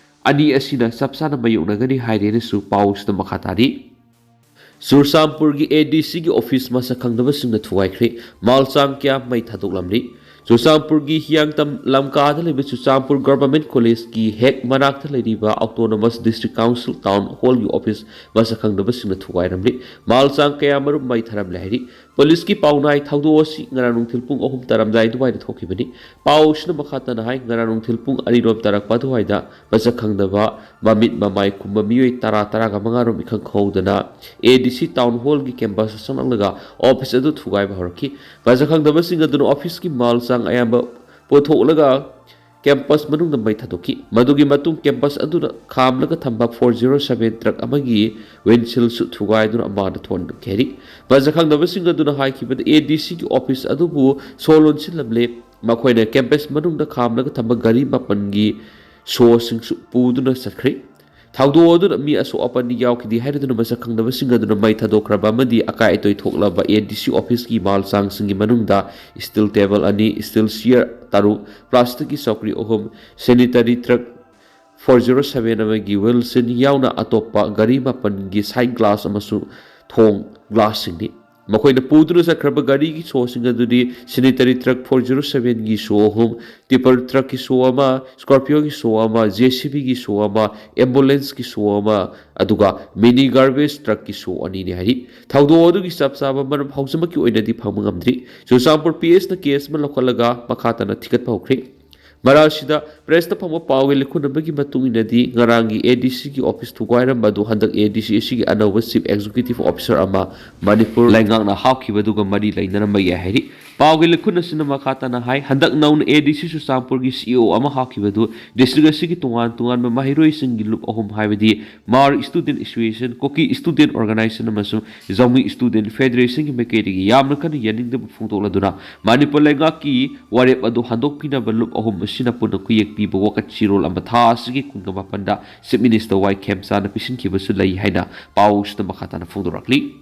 ꯑꯅꯤ ꯑꯁꯤꯅ ꯆꯞ ꯆꯥꯅ ꯃꯥꯌꯣꯛꯅꯒꯅꯤ ꯍꯥꯏꯔꯦꯅꯁꯨ ꯄꯥꯎꯁꯤꯗ ꯃꯈꯥ ꯇꯥꯔꯤ꯫ ꯆꯨꯔꯆꯥꯟꯄꯨꯔꯒꯤ ꯑꯦ ꯗꯤ ꯁꯤꯒꯤ ꯑꯣꯐꯤꯁ ꯃꯁꯛ ꯈꯪꯗꯕꯁꯤꯡꯅ ꯊꯨꯒꯥꯏꯈ꯭ꯔꯦ꯫ ꯃꯥꯜ ꯆꯥꯡ ꯀꯌꯥ ꯃꯩ ꯊꯥꯗꯣꯛꯂꯝꯂꯤ꯫ ꯆꯨꯔꯆꯥꯟꯄꯨꯔꯒꯤ ꯍꯤꯌꯥꯡꯇꯝ ꯂꯝꯀꯥꯗ ꯂꯩꯕ ꯆꯨꯔꯆꯥꯟꯄꯨꯔ ꯒꯚꯔꯟꯃꯦꯟꯠ ꯀꯣꯂꯦꯖꯀꯤ ꯍꯦꯛ ꯃꯅꯥꯛꯇ ꯂꯩꯔꯤꯕ autonomous district council town hall office ꯃꯁꯛ ꯈꯪꯗꯕꯁꯤꯡꯅ ꯊꯨꯒꯥꯏꯔꯝꯂꯤ꯫ ꯃꯥꯜ ꯆꯥꯡ ꯀꯌꯥ ꯃꯔꯨꯝ ꯃꯩ ꯊꯥꯔꯝꯂꯦ ꯍꯥꯏꯔꯤ꯫ ꯄꯨꯂꯤꯁꯀꯤ ꯄꯥꯎꯅꯥꯏ ꯊꯧꯗꯣꯛ ꯑꯁꯤ ꯉꯔꯥꯡ ꯅꯨꯡꯊꯤꯜ ꯄꯨꯡ ꯑꯍꯨꯝ ꯇꯥꯔꯝꯗꯥꯏ ꯑꯗꯨꯋꯥꯏꯗ ꯊꯣꯛꯈꯤꯕꯅꯤ꯫ ꯄꯥꯎꯁꯤꯅ ꯃꯈꯥ ꯇꯥꯅ ꯍꯥꯏ, ꯉꯔꯥꯡ ꯅꯨꯡꯊꯤꯜ ꯄꯨꯡ ꯑꯅꯤꯔꯣꯝ ꯇꯥꯔꯛꯄ ꯑꯗꯨꯋꯥꯏꯗ ꯃꯁꯛ ꯈꯪꯗꯕ ꯃꯃꯤꯠ ꯃꯃꯥꯏ ꯈꯨꯝꯕ ꯃꯤꯑꯣꯏ ꯇꯔꯥ, ꯇꯔꯥꯒ ꯃꯉꯥꯔꯣꯝ ꯏꯈꯪ ꯈꯪꯍꯧꯗꯅ ꯑꯦ ꯗꯤ ꯁꯤ ꯇꯥꯎꯟ ꯍꯣꯜꯒꯤ ꯀꯦꯝꯄꯁꯇ ꯆꯪꯂꯛꯂꯒ ꯑꯣꯐꯤꯁ ꯑꯗꯨ ꯊꯨꯒꯥꯏꯕ ꯍꯧꯔꯛꯈꯤ꯫ ꯃꯁꯛ ꯈꯪꯗꯕꯁꯤꯡ ꯑꯗꯨꯅ ꯑꯣꯐꯤꯁꯀꯤ ꯃꯥꯜ ꯆꯥꯡ ꯑꯌꯥꯝꯕ ꯄꯨꯊꯣꯛꯂꯒ ꯀꯦꯝꯄꯁ ꯃꯅꯨꯡꯗ ꯃꯩ ꯊꯥꯗꯣꯛꯈꯤ꯫ ꯃꯗꯨꯒꯤ ꯃꯇꯨꯡ ꯀꯦꯝꯄꯁ ꯑꯗꯨꯗ ꯈꯥꯝꯂꯒ ꯊꯝꯕ ꯐꯣꯔ ꯖꯤꯔꯣ ꯁꯚꯦꯟ ꯇ꯭ꯔꯛ ꯑꯃꯒꯤ ꯋꯤꯟꯁꯤꯜꯁꯨ ꯊꯨꯒꯥꯏꯗꯨꯅ ꯑꯃꯥꯡꯗ ꯊꯣꯛꯍꯟꯈꯤ꯫ ꯃꯁꯛ ꯈꯪꯗꯕꯁꯤꯡ ꯑꯗꯨꯅ ꯍꯥꯏꯈꯤꯕꯗ, ꯑꯦ ꯗꯤ ꯁꯤꯒꯤ ꯑꯣꯐꯤꯁ ꯑꯗꯨꯕꯨ ꯁꯣ ꯂꯣꯟꯁꯤꯜꯂꯝꯂꯦ꯫ ꯃꯈꯣꯏꯅ ꯀꯦꯝꯄꯁ ꯃꯅꯨꯡꯗ ꯈꯥꯝꯂꯒ ꯊꯝꯕ ꯒꯥꯔꯤ ꯃꯥꯄꯟꯒꯤ ꯁꯣꯁꯤꯡꯁꯨ ꯄꯨꯗꯨꯅ ꯆꯠꯈ꯭ꯔꯦ꯫ ꯊꯧꯗꯣꯛ ꯑꯗꯨꯗ ꯃꯤ ꯑꯁꯣꯛ ꯑꯄꯟꯗꯤ ꯌꯥꯎꯈꯤꯗꯦ ꯍꯥꯏꯔꯗꯨꯅ ꯃꯁꯛ ꯈꯪꯗꯕꯁꯤꯡ ꯑꯗꯨꯅ ꯃꯩ ꯊꯥꯗꯣꯛꯈ꯭ꯔꯕ ꯑꯃꯗꯤ ꯑꯀꯥꯏ ꯑꯇꯣꯏ ꯊꯣꯛꯂꯕ ꯑꯦ ꯗꯤ ꯁꯤ ꯑꯣꯐꯤꯁꯀꯤ ꯃꯥꯜ ꯆꯥꯡꯁꯤꯡꯒꯤ ꯃꯅꯨꯡꯗ ꯁ꯭ꯇꯤꯜ ꯇꯦꯕꯜ ꯑꯅꯤ, ꯁ꯭ꯇꯤꯜ ꯆꯤꯌꯔ ꯇꯔꯨꯛ, ꯄ꯭ꯂꯥꯁꯇꯤꯛꯀꯤ ꯆꯧꯀ꯭ꯔꯤ ꯑꯍꯨꯝ, sanitary truck four zero seven ꯑꯃꯒꯤ ꯋꯤꯜꯁꯤꯟ ꯌꯥꯎꯅ ꯑꯇꯣꯞꯄ ꯒꯥꯔꯤ ꯃꯥꯄꯟꯒꯤ ꯁꯥꯏꯠ ꯒ꯭ꯂꯥꯁ ꯑꯃꯁꯨꯡ ꯊꯣꯡ ꯒ꯭ꯂꯥꯁꯁꯤꯡꯅꯤ꯫ ꯃꯈꯣꯏꯅ ꯄꯨꯗꯨꯅ ꯆꯠꯈ꯭ꯔꯕ ꯒꯥꯔꯤꯒꯤ ꯁꯣꯁꯤꯡ ꯑꯗꯨꯗꯤ ꯁꯦꯅꯤꯇꯔꯤ ꯇ꯭ꯔꯛ ꯐꯣꯔ ꯖꯤꯔꯣ ꯁꯚꯦꯟꯒꯤ ꯁꯣ ꯑꯍꯨꯝ, ꯇꯤꯄꯔ ꯇ꯭ꯔꯛꯀꯤ ꯁꯣ ꯑꯃ, ꯁ꯭ꯀꯣꯔꯄꯤꯌꯣꯒꯤ ꯁꯣ ꯑꯃ, ꯖꯦ ꯁꯤ ꯕꯤꯒꯤ ꯁꯣ ꯑꯃ, ꯑꯦꯝꯕꯨꯂꯦꯟꯁꯀꯤ ꯁꯣ ꯑꯃ, ꯑꯗꯨꯒ ꯃꯤꯅꯤ ꯒꯥꯔꯕꯦꯖ ꯇ꯭ꯔꯛꯀꯤ ꯁꯣ ꯑꯅꯤꯅꯤ ꯍꯥꯏꯔꯤ꯫ ꯊꯧꯗꯣꯛ ꯑꯗꯨꯒꯤ ꯆꯞ ꯆꯥꯕ ꯃꯔꯝ ꯍꯧꯖꯤꯛꯃꯛꯀꯤ ꯑꯣꯏꯅꯗꯤ ꯐꯪꯕ ꯉꯝꯗ꯭ꯔꯤ꯫ ꯆꯨꯔꯆꯥꯟꯄꯨꯔ ꯄꯤ ꯑꯦꯁꯅ ꯀꯦꯁ ꯑꯃ ꯂꯧꯈꯠꯂꯒ ꯃꯈꯥ ꯇꯥꯅ ꯊꯤꯒꯠꯄ ꯍꯧꯈ꯭ꯔꯦ꯫ ꯃꯔꯛꯁꯤꯗ ꯄ꯭ꯔꯦꯁꯇ ꯐꯪꯕ ꯄꯥꯎꯒꯤ ꯂꯤꯈꯨꯟ ꯑꯃꯒꯤ ꯃꯇꯨꯡ ꯏꯟꯅꯗꯤ, ꯉꯔꯥꯡꯒꯤ ꯑꯦ ꯗꯤ ꯁꯤꯒꯤ ꯑꯣꯐꯤꯁ ꯊꯨꯒꯥꯏꯔꯝꯕ ꯑꯗꯨ ꯍꯟꯗꯛ ꯑꯦ ꯗꯤ ꯁꯤ ꯑꯁꯤꯒꯤ ꯑꯅꯧꯕ ꯆꯤꯐ ꯑꯦꯛꯖꯤꯀ꯭ꯌꯨꯇꯤꯚ ꯑꯣꯐꯤꯁꯔ ꯑꯃ ꯃꯅꯤꯄꯨꯔ ꯂꯩꯉꯥꯛꯅ ꯍꯥꯞꯈꯤꯕꯗꯨꯒ ꯃꯔꯤ ꯂꯩꯅꯔꯝꯕ ꯌꯥꯏ ꯍꯥꯏꯔꯤ꯫ ꯄꯥꯎꯒꯤ ꯂꯤꯈꯨꯟ ꯑꯁꯤꯅ ꯃꯈꯥ ꯇꯥꯅ ꯍꯥꯏ, ꯍꯟꯗꯛ ꯅꯧꯅ ꯑꯦ ꯗꯤ ꯁꯤ ꯆꯨꯔꯆꯥꯟꯄꯨꯔꯒꯤ ꯁꯤ ꯏ ꯑꯣ ꯑꯃ ꯍꯥꯞꯈꯤꯕꯗꯨ ꯗꯤꯁꯇ꯭ꯔꯤꯛ ꯑꯁꯤꯒꯤ ꯇꯣꯉꯥꯟ ꯇꯣꯉꯥꯟꯕ ꯃꯍꯩꯔꯣꯏꯁꯤꯡꯒꯤ ꯂꯨꯞ ꯑꯍꯨꯝ, ꯍꯥꯏꯕꯗꯤ ꯃꯥꯔ ꯁ꯭ꯇꯨꯗꯦꯟꯠ ꯑꯦꯁꯣꯁꯤꯌꯦꯁꯟ, ꯀꯨꯀꯤ ꯁ꯭ꯇꯨꯗꯦꯟꯠ ꯑꯣꯔꯒꯅꯥꯏꯖꯦꯁꯟ ꯑꯃꯁꯨꯡ ꯖꯥꯎꯃꯤ ꯁ꯭ꯇꯨꯗꯦꯟꯠ ꯐꯦꯗꯔꯦꯁꯟꯒꯤ ꯃꯥꯏꯀꯩꯗꯒꯤ ꯌꯥꯝꯅ ꯀꯟꯅ ꯌꯥꯅꯤꯡꯗꯕ ꯐꯣꯡꯗꯣꯛꯂꯗꯨꯅ, ꯃꯅꯤꯄꯨꯔ ꯂꯩꯉꯥꯛꯀꯤ ꯋꯥꯔꯦꯞ ꯑꯗꯨ ꯍꯟꯗꯣꯛꯄꯤꯅꯕ ꯂꯨꯞ ꯑꯍꯨꯝ ꯑꯁꯤꯅ ꯄꯨꯟꯅ ꯈꯨꯌꯦꯛ ꯄꯤꯕ ꯋꯥꯀꯠ ꯆꯦꯔꯣꯜ ꯑꯃ ꯊꯥ ꯑꯁꯤꯒꯤ ꯀꯨꯟꯒ ꯃꯥꯄꯟꯗ ꯆꯤꯐ ꯃꯤꯅꯤꯁꯇꯔ ꯋꯥꯏ ꯈꯦꯝꯆꯥꯅ ꯄꯤꯁꯤꯟꯈꯤꯕꯁꯨ ꯂꯩ ꯍꯥꯏꯅ ꯄꯥꯎꯁꯤꯗ ꯃꯈꯥ ꯇꯥꯅ ꯐꯣꯡꯗꯣꯔꯛꯂꯤ꯫